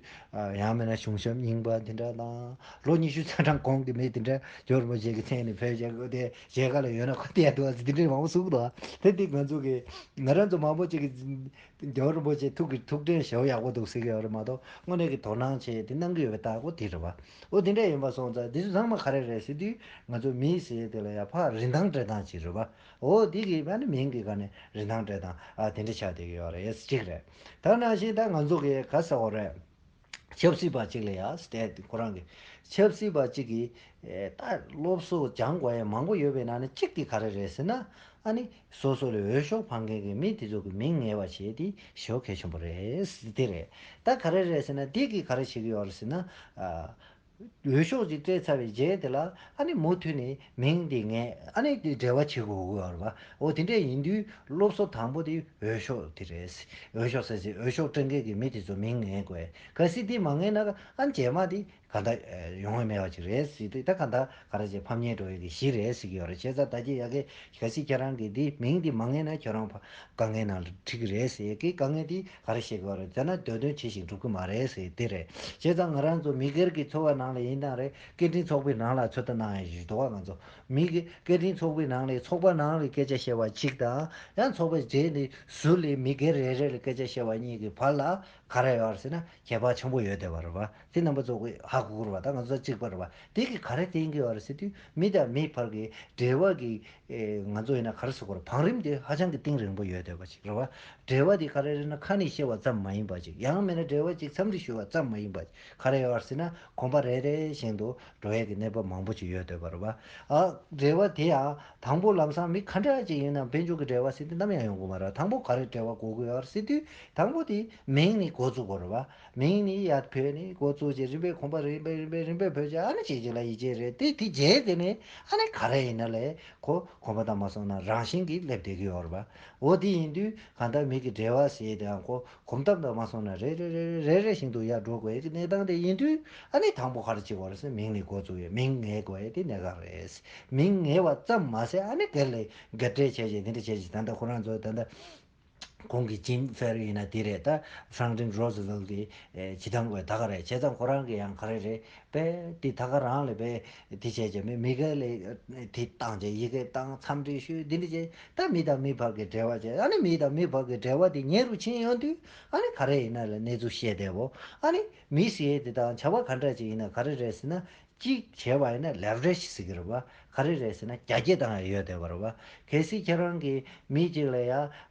ཡང་མིན་ན་གཞུང་ཞབས་རྙིང་པ་དེ་འདྲ་དང་ལོ་ཉི་ཤུ་རྩ་གྲངས་གོང་གི་མི་དེ་འདྲ་རྒྱལ་བ་རིན་པོ་ཆེ་གི་མཚན་ནས་བོས་བྱས་དེ་མཇལ་ཁ་ལ་ཡོད་ན་ཁོ་དེ་ཡ་འདུག་ཨ་ཟེར་དེ་འདྲ་མང་པོ་གསུངས་འདུག་ད་འདི་ང་ཚོ་གི་ང་རང་ཚོ་མང་པོ་ཅིག་གི་རྒྱལ་བ་རིན་པོ་ཆེ་ཐུགས་ཀྱི་ཐུགས་དྲན་ཞེ་པོ་ཡག་པོ་འདུག་ཟེར་གྱི་ཡོད་རེད་མ་གཏོགས་དངོས་གནས་ཀྱི་དོ་སྣང་བྱས་དེ་གནང་གི་ཡོད་པའི་རྟགས་པོ་དེ་རེད་བ། འོ་དེ་འདྲ་ཡིན་པ་སོང་ཙང་དེ་ཚོ་ཚང་མ་ག་རེ་རེད་ཟེར་དུས་ང་ཚོ་མི་ཟེར་དེ་ལ་ཡ་ཕར་རིན་ཐང་སྤྲད་སྟངས་ཅིག་རེད་བ། འོ་དེ་གི་ཨ་ནི་མིང་གི་སྒང་ནས་རིན་ཐང་སྤྲད་སྟངས་ཨ་དེ་འདྲ་ཆགས་བསྡད་ཀྱི་ཡོད་རེད་གཅིག་རེད། ད་ནང་བཞིན་ད་ང་ཚོ་གི་ག་ཟེར་བ་རེད། ཆབ་སྲིད་པ་གཅིག་ལ་ཡ་སྟེ་ཁོ་རང་གི་ཆབ་སྲིད་པ་གཅིག་གིས་ད་སློབ་གསོ་སྦྱང་དགོས་ཡ་མང་པོ་ཡོད་པའི་ནང་ནས་གཅིག་དེ་ག་རེ་རེད་ཟེར་ན། ཨ་ནི་སོ་སོ་ལས་འོས་ཤོག་འཕང་མཁན་གྱི་མི་དེ་ཚོ་གི་མིང་ངེས་པ་བྱས་ཏེ་ཞེ་པོ་གལ་ཆེན་པོ་རེད་ཟེར་དེ་རེད། ད་ག་རེ་རེད་ཟེར་ན་འདི་གིས་ག་རེ་བྱེད་ཀྱི་ཡོད་རེད་ཟེར་ན། ཨ། འོས་ཤོག་ཅིག་སྤྲད་ཚར་བའི་རྗེས་དེ་ལ་ཨ་ནི་མུ་མཐུད་ནས་མིང་འདི་ངེས་ཨ་ནི་འབྲེལ་བ་བྱེད་དགོས་ཀྱི་ཡོད་རེད་པ། འོ་དེ་འདྲས་ཡིན་དུས་སློབ་གསོ་དང་པོ་དེ་འོས་ཤོག་དེ་རེད། འོས་ཤོག་ཟེར་ཚེ་འོས་ཤོག་སྤྲད་མཁན་གྱི་མི་དེ་ཚོ་མིང་ངེས་དགོས། གལ་སྲིད་དེ་མ་ངེས་ན་ཨ་ནི་རྗེས་མ་དེ་ག་འདྲ་ཡོང་བའི་མེད་པ་ཅིག་རེད་ཟེར་དུས་ད་ག་འདྲ་ག་རེ་བྱས་ཕམ་ཉེས་འགྲོ་ཡས་ཀྱི་གཞི་རེད་ཟེར་གྱི་ཡོད་རེད། བྱས་ཙང་ད་ཀྱི་ཡ་གི་གལ་སྲིད་ཁྱེད་རང་གི་འདི་མིང་འདི་མ་ངེས་ན་ཁྱོད་རང་ཕ་དཀའ་ངལ་ནང་ལ་འཁྲིད་ཀྱི་རེད་ཟེར་ཡས་ཀྱི་དཀའ་ངལ་འདི་ག་རེ་བཤད་ཀྱི་ཡོད་རེད་ཟེར་ན་འདོད་དོན་ཇི་བཞིན་འགྲུབ་ཀྱི་མ་རེད་ཟེར་དེ་རེད། བྱས་ཙང་ང་རང་ཚོ་མི་སྒེར་གྱི་འཚོ་བ་ནང་ལ་ཡིན་ན་རེད། སྐད་འཕྲིན་ཚོགས་པའི་ནང་ལ་ཚོད་ལྟ་གནང་ཡས་ཞུ་འདུག་བ། ང་ཚོ་མི་གི་སྐད་འཕྲིན་ཚོགས་པའི་ནང་ལ་ཚོགས་པ་ནང་ལ་སྐད་ཆ་བཤད་པ་གཅིག་དང་ཡང་ཚོགས་པའི་རྗེས་ནས་ཟུར་ལ་མི་སྒེར་རེ་རེ་ལ་སྐད་ཆ་བཤད་པ་གཉིས་ཀྱི་བར་ལ་ག་རེ་ཡོད་རེད་ཟེར་ན་ཁྱད་པར་ཆེན་པོ་ཡོད་བསྡད་པ་རེད་བ། དེ་རྣམ་པ་ཚོ་གིས་ཧ་གོ་དགོས་རེད་བ། ད་ང་ཚོ་གཅིག་པ་རེད་བ། དེ་གིས་ག་རེ་བསྟན་གྱི་ཡོད་རེད་ཟེར་དུས་མི་དང་མི་བར་གྱི་འབྲེལ་བ་གི་ཨེ་ང་ཚོ་ཡིན་ན་ག་རེ་ཟེར་དགོས་རེད། བང་རིམ་དེ་ཧ་ཅང་གི་གཏིང་རིང་པོ་ཡོད་བསྡད་པ་ཅིག་རེད་བ། འབྲེལ་བ་དེ་ག་རེ་རེད་ན་ཁ་ནས་བཤད་པ་ཙམ་མ་ཡིན་པ་ཅིག་ཡང་མིན་ན་འབྲེལ་བ་ཅིག་འཚམས་འདྲི་ཞུ་བ་ཙམ་མ་ཡིན་པ་ཅིག་ག་རེ་ཡོད་རེད་ཟེར་ན་གོམ་པ་རེ་རེ་བཞིན་དུ་འགྲོ་ཡས་ཀྱི་གནས་བབ་མང་པོ་ཅིག་ཡོད་བསྡད་པ་རེད་བ། ཨ་འབྲེལ་བ་དེ་ཡང་དང་པོ་ལམ་སང་མི་ག་འདྲ་ཅིག་ཡིན་ན་དཔལ་འབྱོར་གྱི་འབྲེལ་བ་ཟེར་དུས་ནམ་ཡང་ཡོང་གི་མ་རེད། དང་པོ་ག་རེ་འབྲེལ་བ་དགོས་ཀྱི་ཡོད་རེད་ཟེར་དུས་དང་པོ་དེ་མིང་ནས་འགོ་བཙུགས་དགོས་རེད་བ། མིང་ནས་ཡར་བོས་ནས་འགོ་བཙུགས་བྱས་རིམ་པས་གོམ་པ་རིམ་པས་རིམ་པས་རིམ་པས་བོས་བྱས་ཨ་ནི་ཅིག་ཅིག་ལ་ཡིད་ཆེས་རེད་དེ་དེ་རྗེས་དེ་ནས་ཨ་ནི་ག་རེ་ཡིན་ན་ལས་ཁོ་གོམ་པ་དང་མ་སོང་ན་རང་བཞིན་གྱིས་སླེབས་བསྡད་ཀྱི་ཡོད་རེད་བ། འོ་དེ་ཡིན་དུས་གང་ལྟར་མི། གི་འབྲེལ་བ་ཟེར་དེའང་ཁོ་གོམ་སྟབས་དང་མ་སོང་ན་རེ་རེ་རེ་རེ་རེ་རེ་བཞིན་དུ་ཡར་འགྲོ་དགོས་ཀྱི་གནས་སྟངས་དེ་ཡིན་དུས། ཨ་ནི་དང་པོ་ག་རེ་བྱེད་དགོས་རེད་ཟེར། མིང་ནས་འགོ་བཙུགས་ཡོད། མིང་ངེས་དགོས་ཡ་དེ་གནད་འགག་རེད། མིང་ངེས་པ་ཙམ་མ་ཟད། ཨ་ནི་སྒེར་ལ་སྒེར་འབྲེལ་བྱས་བྱས་འདི་འདྲ་བྱས་བྱས། ད་ལྟ་ཁོ་རང་ཚོ་ད་ལྟ་ཁོང་གི་ཇིམ་ཕེ་རི་ཡིན་ན་དེ་རེད། ད་ཧྥྲང་ཀླིན་རོ་སི་ཝེལ་གྱི་ཨེ་བྱེད་སྟངས་དགོས་ད་ག་རེད། བྱས་ཙང་ཁོ་རང་གི་ཡང་ག་རེ་རེད། པས་དེ་ད་ག་རང་ལས་པས་དེ་བྱས་བྱས། མི་མི་སྒེར་ལ་དེ་བཏང་བྱས། ཡི་གེ་བཏང་། འཚམས་འདྲི་ཞུས། འདི་འདྲ་བྱས། ད་མི་དང་མི་བར་གྱི་འབྲེལ་བ་བྱས། ཨ་ནི་མི་དང་མི་བར་གྱི་འབྲེལ་བ་དེ་ཉེ་རུ་ཕྱིན་ཡོང་དུས། ཨ་ནི་ག་རེ་ཡིན་ན་ལ་གནས་ཚུལ་བཤད་བསྡད་པོ། ཨ་ནི་མི་ཟེར་ཡས་དེ་དང་བྱ་བ་ག་འདྲ་ཅིག་ཡིན་ན་ག་རེ་རེད་ཟེར་ན། གཅིག་བྱས་པ་ཡིན་ན་ལེ་བ་རེ་ཇི་ཟེར་གྱི་རེད་པ། ག་རེ་རེད་ཟེར་ན་རྒྱ་སྐྱེད་བཏང་ཡ་ཡོད་བསྡད་པ་རེད་པ། གལ་སྲིད་ཁྱེད་རང་གིས་མི་གཅིག་ལ་ཡ་ཨ་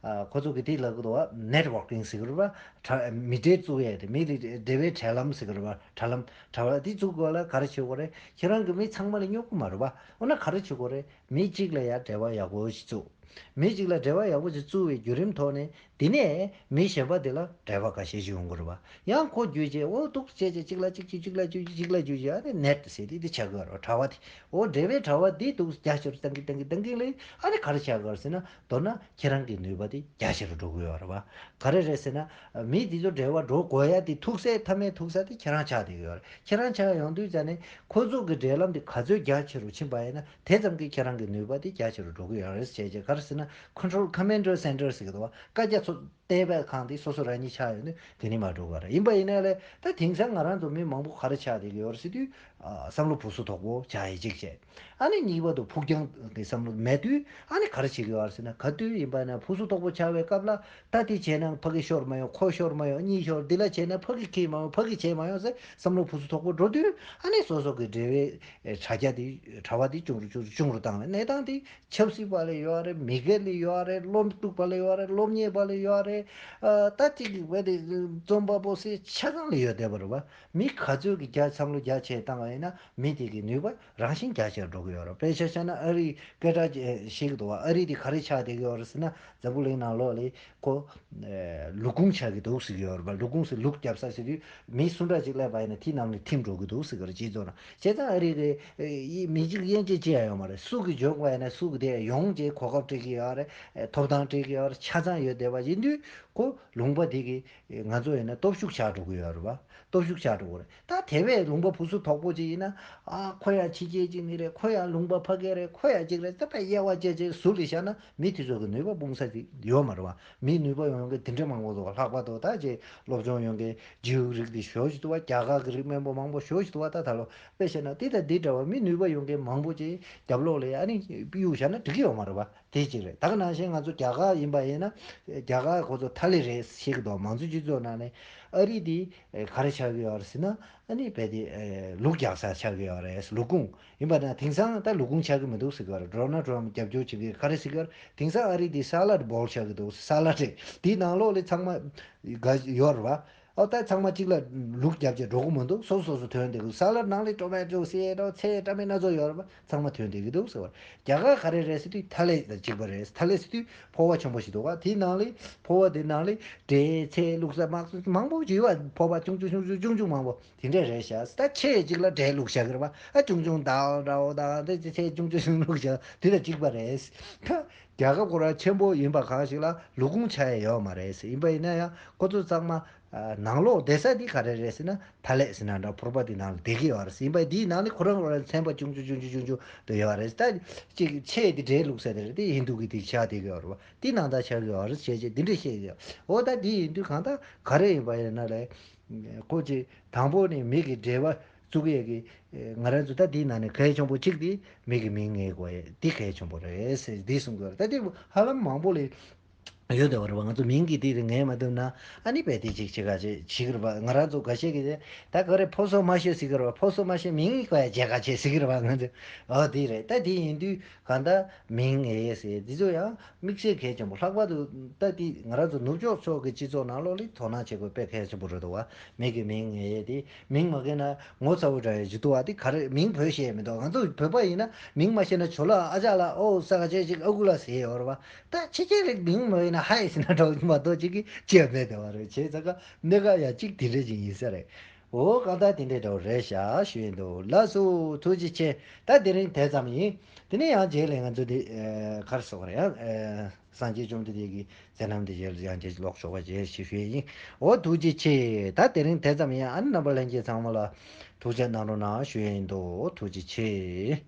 ཁོ་ཚོ་གི་དེ་ལབ་གི་འདུག་པ། ནེ་ཊི་ཝོར་ཀིང་ཟེར་གྱི་རེད་པ། དྲ་མི་འབྲེལ་བཙུགས་ཡས་དེ། མི་ལ་འབྲེལ་བའི་དྲ་ལམ་ཟེར་གྱི་རེད་པ། དྲ་ལམ་དྲ་བ་དེ་བཙུགས་དགོས་ལ་ག་རེ་བྱེད་དགོས་རེད། ཁྱེད་རང་གི་མི་ཚང་མ་ལ་སྙོབ་གི་མ་རེད་པ། འོ་ན་ག་རེ་བྱེད་དགོས་རེད། མི་གཅིག་ལ་ཡ་འབྲེལ་བ་ཡག་པོ་ཞིག་བཙུགས། མི་གཅིག་ལ་འབྲེལ་བ་ཡག་པོ་ཞིག་བཙུགས་པའི་བརྒྱུད་རིམ་ཐོག་ནས། དེ་ནས་མི་གཞན་པ་དེ་ལ་འབྲེལ་བ་འགའ་ཤས་ཤིག་ཡོང་གི་རེད་པ། ཡང་ཁོ་བརྒྱུད་བྱས་འོ་འདུག་བྱས་བྱས། གཅིག་ལ་གཅིག་བརྒྱུད། གཅིག་ལ་གཅིག་བརྒྱུད། གཅིག་ལ་བརྒྱུད་བྱས། ཨ་ནི་ནེ་ཊི་ཟེར་དེ་དེ་ཆགས་ཀྱི་ཡོད་རེད་པ། དྲ་བ་དེ། འོ་འབྲེལ་བའི་དྲ་བ་དེ་འདུག་རྒྱ་ཆེ་རུ་བཏང་གིན་བཏང་གིན་བཏང་གིན་ལས། ཨ་ནི་ག་རེ་ཆགས་ཀྱི་ཡོད་རེད་ཟེར་ན། མདོར་ན་ཁྱེད་རང་གི་ནུས་པ་དེ་རྒྱ་ཆེ་རུ་འགྲོ་གི་ཡོད་རེད་པ། ག་རེ་རེད་ཟེར་ན། མི་དེ་ཚོ་འབྲེལ་བ་འགྲོ་དགོས་ཡ་དེ་ཐུག་སའི་མཐའ་མའི་ཐུག་ས་དེ་ཁྱེད་རང་ཆགས་བསྡད་ཀྱི་ཡོད་རེད། ཁྱེད་རང་ཆགས་ཡོང་དུས་ཙ་ནས་ཁོ་ཚོ་གི་འབྲེལ་ལམ་དེ་ག་ཚོད་རྒྱ་ཆེ་རུ་ཕྱིན་པ་ཡིན་ན། དེ་ཙམ་གྱིས་ཁྱེད་རང་གི་ནུས་པ་དེ་རྒྱ་ཆེ་རུ་འགྲོ་གི་ཡོད་རེད། བྱས་བྱས་ག་རེ་ཟེར་ན། ཁོན་ཊོལ་ཁོ་མེན་ཌི་སེན་ཊར་ཟེར་གྱི་འདུག་པ། བཀའ་རྒྱ་ཚོ་བལྟས་པའི་ཁང་དེ་སོ་སོ་རང་ཉིད་ཆགས་ཡོང་དུས་དེ་ནས་མར་འགྲོ་གི་རེད། ཡིན་པ་ཡིན་ན་ལས་ད་དེང་སང་ང་རང་ཚོ་མི་མང་པོ་ག་རེ་ཆགས་བསྡད་ཀྱི་ཡོད་རེད་ཟེར་དུས། ཨ་བསམ་བློ་ཕུགས་སུ་དོག་པོ་ཆགས་ཡས་གཅིག་བྱས། ཨ་ནི་གཉིས་པ་དུ་ཕུགས་རྒྱང་གི་བསམ་བློ་མེད་དུས། ཨ་ནི་ག་རེ་བྱེད་ཀྱི་ཡོད་རེད་ཟེར་ན། ག་དུས་ཡིན་པ་ན་ཕུགས་སུ་དོག་པོ་ཆགས་པའི་སྐབས་ལ། ད་དེ་བྱས་ན་ཕ་གི་ཤོར་མ་ཡོང་། ཁོ་ཤོར་མ་ཡོང་། གཉིས་ཤོར། འདི་ལ་བྱས་ན་ཕ་གི་འཁྱེར་མ་ཡོང་། ཕ་གི་བྱས་མ་ཡོང་ཟེར་བསམ་བློ་ཕུགས་སུ་དོག་པོ་འགྲོ་དུས། ཨ་ནི་སོ་སོ་གི་འབྲེལ་བའི་དྲ་རྒྱ་དེ། དྲ་བ་དེ་ཆུང་རུ་ཆུང་རུ་ཆུང་རུ་བཏང་བའི་གནས་སྟངས་དེ། ཆབ་སྲིད་པ་ལ་ཡོད་རེད། མི་སྒེར་ལ་ཡོད་རེད། སློབ་ཕྲུག་པ་ལ་ཡོད་རེད། སློབ་གཉེར་པ་ལ་ཡོད་རེད། ཨ་ད་ཅིག་བས་དེ་རྩོམ་པ་པོ་ཟེར་ཆ་ཚང་ལ་ཡོད་བསྡད་པ་རེད་པ། མི་ག་ཚོད་ཀྱི་རྒྱ་བསམ་བློ་རྒྱ་ཆེ་བཏང་བ་ཡིན་ན། མི་དེ་གི་ནུས་པ་རང་བཞིན་རྒྱ་ཆེར་འགྲོ་གི་ཡོད་རེད། དཔེ་ཆ་བཞག་ན་ཨ་རིའི་སྐད་གྲགས་ཅན་ཞིག་འདུག་པ། ཨ་རི་དེ་ག་རེ་ཆགས་བསྡད་ཀྱི་ཡོད་རེད་ཟེར་ན། འཛམ་བུ་གླིང་ནང་ལོགས་ལ་ཁོ་ལུག་ཁུང་ཆགས་ཀྱི་འདུག་ཟེར་གྱི་ཡོད་རེད་པ། ལུག་ཁུང་ཟེར་ལུག་རྒྱབ་ས་ཟེར་དུས། མི་སུ་འདྲ་ཅིག་སླེབས་པ་ཡིན་ན་དེ་ནང་ལ་ཐིམ་འགྲོ་གི་འདུག་ཟེར་གྱི་རེད། སྤྱི་ཚོགས་ནང་། བྱས་ཙང་ཨ་རི་གི་ཨེ་མི་གཅིག་དབྱེ་འབྱེད་ཅི་ཡང་ཡོད་མ་རེད། སུ་གིས་འཇོག་པ་ཡིན་ན་སུ་གིས་དེ་ཡོང་བྱས་གོ་སྐབས་སྤྲད་ཀྱི་ཡོད་རེད། ཨེ་ཐོབ་ཐང་སྤྲད་ཀྱི་ཡོད་རེད། ཆ་ཚང་ཡོད་བསྡད་པ་ཡིན་དུས། ཁོ་ལུང་པ་དེ་གི་ཨེ་ང་ཚོ་ཡིན་ན་སྟོབས་ཤུགས་ཆགས་འགྲོ་གི་ཡོད་རེད་པ། སྟོབས་ཤུགས་ཆགས་འགྲོ་གི་རེད། ད་དེ་བས་ལུང་པ་ཕུགས་སུ་དོག་པོ་ཅིག་ཡིན་ན། ཨ་ཁོ་ཡང་ཕྱི་རྒྱལ་ཅིག་ནས་རེད། ཁོ་ཡང་ལུང་པ་ཕ་གི་རེད། ཁོ་ཡང་ཅིག་རེད། ད་དཔེ་དབྱེ་བ་བྱས་བྱས་ཟུར་ལ་བཞག་ན། མི་དེ་ཚོ་གི་ནུས་པ་སྤུངས་ས་དེ་ཡོད་མ་རེད་པ། མི་ནུས་པ་ཡོད་མཁན་དེ་འདྲ་མང་པོ་འདུག་པ། ལྷག་པར་དུ་ད་ཅིག་སློབ་སྦྱོང་ཡོད་མཁན། རྗེའུ་རིགས་དེ་ཞོ་ཞིག་འདུག་པ། རྒྱ་གར་གི་རིགས་དམན་པོ་མང་པོ་ཞོ་ཞིག་འདུག་པ། ད་ད་ལོ་དཔེ་བཤད་ན་དེ་དང་དེ་འདྲ་བ་མི་ནུས་པ་ཡོད་མཁན་མང་པོ་ཅིག་རྒྱབ་ལོགས་ལ་ཨ་ནི་གཡུག་བཞག་ན་འགྲིག་གི་ཡོད་མ་རེད་པ། དེ་གཅིག་རེད། ད་ག་ནང་བཞིན་ང་ཚོ་རྒྱ་གར་ཡིན་པ་ཡིན་ན། རྒྱ་གར་ཁོ་ཚོ་ཐ་ལི་རེད་ཟེར་གྱི་འདུག་མང་གཙོའི་སྤྱི་ཚོགས་ནང་ནས་ཨ་རི་དེ་ག་རེ་ཆགས་ཀྱི་ཡོད་རེད་ཟེར་ན། ཨ་ནི་རྦད་དེ་ལུག་རྒྱག་ས་ཆགས་ཀྱི་ཡོད་རེད། ལུག་ཁུང་ཡིན་པ་ན། དེང་སང་ད་ལུག་ཁུང་ཆགས་ཀྱི་མི་འདུག་ཟེར་གྱི་ཡོད་རེད། ཌོ་ནལ་ཊམ་རྒྱབ་སྐྱོར་བྱེད་མཁན་ག་རེ་ཟེར་གྱི་ཡོད་རེད། དེང་སང་ཨ་རི་དེ་ས་ལད་བོལ་ཆགས་ཀྱི་འདུག་ས་ལད་རེད། དེའི་ནང་ལོགས་ལ་ཚང་མ་ག་ཡོད་རེད་པ། ཨོ་ད་ཚང་མ་གཅིག་ལ་ལུག་རྒྱབ་བྱས་འགྲོ་གི་མི་འདུག་སོ་སོ་སོ་ཐོན་བསྡད་ཀྱི་འདུག་ས་ལད་ནང་ལ་ཊོ་མེ་ཊོ་ཟེར་ཡས་འདྲ་བོ། ཚལ་འདྲ་མིན་སྣ་ཚོགས་ཡོད་རེད་པ། ཚང་མ་ཐོན་བསྡད་ཀྱི་འདུག་ཟེར་བ། རྒྱ་གར་ག་རེ་རེད་ཟེར་དུས་ཐ་ལེ་དང་གཅིག་པ་རེད། ཐ་ལེ་ཟེར་དུས་ཕོར་པ་ཆེན་པོ་ཞིག་འདུག་ག་དེའི་ནང་ལ་ཕོར་པ་དེ་ནང་ལ་འབྲས་ཚལ་བླུགས་ས་མང་མང་པོ་ཅིག་ཡོད་པ། ཕོར་པ་ཆུང་ཆུང་ཆུང་ཆུང་ཆུང་ཆུང་མང་པོ་དེ་འདྲས་རེད་ཤག་ད་ཆེ་གཅིག་ལ་འབྲས་བླུགས་བཞག་གི་རེད་པ། ཨ་ཆུང་ཆུང་འདྲ་བོ་འདྲ་བོ་དང་དེ་ཚལ་ཆུང་ཆུང་ཆུང་བླུགས་བཞག་དེ་དང་གཅིག་པ་རེད། ད་རྒྱལ་ཁབ་ཁོ་རང་ཆེན་པོ་ཡིན་པ་གང་ཞིག་ལ་ལུག་ཁུང་ཆགས་ཡས་ཡོད་མ་རེད། ཡིན་པ་ཡིན་ན་ཡང་ཁོ་ཚོ་ཚང་མ། ཨ་ནང་ལོགས་བསྡད་ས་དེ་ག་རེ་རེད་ཟེར་ན། ཐ་ལེ་ཟེར་ན་འདྲ། ཕོར་པ་དེ་ནང་ལ་བསྡད་ཀྱི་ཡོད་རེད། ཡིན་པ་དེའི་ནང་ལ་ཁོ་རང་ཁོ་རང་ཚན་པ་ཆུང་ཆུང་ཆུང་ཆུང་ཆུང་ཆུང་དུ་ཡོད་རེད། ད་ཅིག་ཆེ་དེ་འབྲས་བླུགས་ས་དེ་རེད། དེ་ཧིན་དུ་གི་དེ་ཆགས་བསྡད་ཀྱི་ཡོད་རེད་པ། དེ་ནང་ལྟར་ཆགས་ཀྱི་ཡོད་རེད་ཟེར་བྱས་འདི་འདྲས་བཤད་ཀྱི་ཡོད། འོ་ད་དེ་ཡིན་དུས་གང་ལྟར་ག་རེ་ཡིན་པ་ཡིན་ན་ལས། ཁོ་ཅིག་དང་པོ་ནས་མི་གི་འབྲེལ་བ་བཙུགས་ཡས་ཀྱི། ང་རང་ཚོ་ད་དེའི་ནང་ནས་གལ་ཆེན་པོ་གཅིག་དེ་མི་གི་མིང་ངེས་དགོས་ཡས་དེ་གལ་ཆེན་པོ་རེད་ཟེར་འདི་གསུང་གི་ཡོད་རེད། ད་དེ་ཧ་ལམ་མང་པོ་ལས། ཡོད་དེ་བ་རེད་པ། ང་ཚོ་མིང་གི་དེ་རིགས་ངེས་མ་ཐུབ་ན། ཨ་ནི་དཔེ་དེ་ཅིག་ཅིག་ག་ཅིག་བྱེད་ཀྱི་རེད་པ། ང་རང་ཚོ་འགའ་ཤས་ཀྱིས་ད་ག་རེ་ཕོ་སོ་མ་ཤེས་ཟེར་གྱི་རེད་པ། ཕོ་སོ་མ་ཤེས་མིང་གི་ག་ཡ་བརྗེད་ག་བྱེད་ཟེར་གྱི་རེད་པ། ང་ཚོ་ཨོ་དེ་རེད། ད་དེ་ཡིན་དུས་གང་ལྟར་མིང་ངེས་ཡས་ཟེར་འདི་ཚོ་ཡང་དམིགས་བསལ་གལ་ཆེན་པོ། ལྷག་པར་དུ་ད་དེ་ང་རང་ཚོ་ནུབ་ཕྱོགས་ཕྱོགས་ཀྱི་སྤྱི་ཚོགས་ནང་ལོགས་ལ་དོ་སྣང་བྱེད་དགོས་དཔེ་གལ་ཆེན་པོ་རེད་འདུག་པ། མི་གི་མིང་ངེས་ཡས་དེ། མིང་མ་ངེས་ན་ངོ་ཚ་བོ་འདྲ་ཡོད་ཅིག་འདུག་པ། དེ་ག་རེ་མིང་བོད་ཤེས་མི་འདུག་ང་ཚོ་བོད་པ་ཡིན་ན་མིང་མ་ཤེས་ན་ཇོ་ལགས་ཨ་ཅག་ལགས་ཨོ་ས་ག་ཅེ་ཅིག་ཨ་ཁུ་ལགས་ཟེར་ཡོད་རེད་པ། ད་ཕྱི་རྒྱལ་རིགས་མིང་མ་ཤེས་ན་ཧའི་ཟེར་ན་འདྲ་བོ་མ་གཏོགས་ཅིག་གི་ཅི་ཡང་མེད་བསྡད་པ་རེད། བྱས་ཙང་ཀ་གནད་འགག་ཡང་གཅིག་དེ་འདྲ་ཅིག་ཡིན་ས་རེད། འོ་གང་ལྟར་དེ་འདྲའི་འདྲ་བོ་རེད་ཤག་ཞུ་ཡིན་འདུག་ལགས་སོ། ཐུགས་རྗེ་ཆེ། ད་དེ་རིང་དེ་ཙམ་ཡིན། དེ་ནས་ཡང་རྗེས་ལ་ང་ཚོ་འདི་ཨེ་ག་རེ་ཟེར་དགོས་རེད་ཡ། ཨེ་སངས་རྒྱས་བཅོམ་ལྡན་འདས་ཀྱི་མཛད་རྣམ་འདི་རྗེས་ལ་ཡང་རྗེས་ཀློག་ཆོག་པ་བྱེད་ཞེས་ཞུ་ཡིན། འོ་ཐུགས་རྗེ་ཆེ། ད་དེ་རིང་དེ་ཙམ་ཡིན། ཨ་ནི་རྣམ་པ་ལྷན་རྒྱས་ཚང་མ་ལ་ཐུགས་རྗེ་གནང་རོགས་གནང་ཞུ་ཡིན་འདུག་ཐུགས་རྗེ་ཆེ།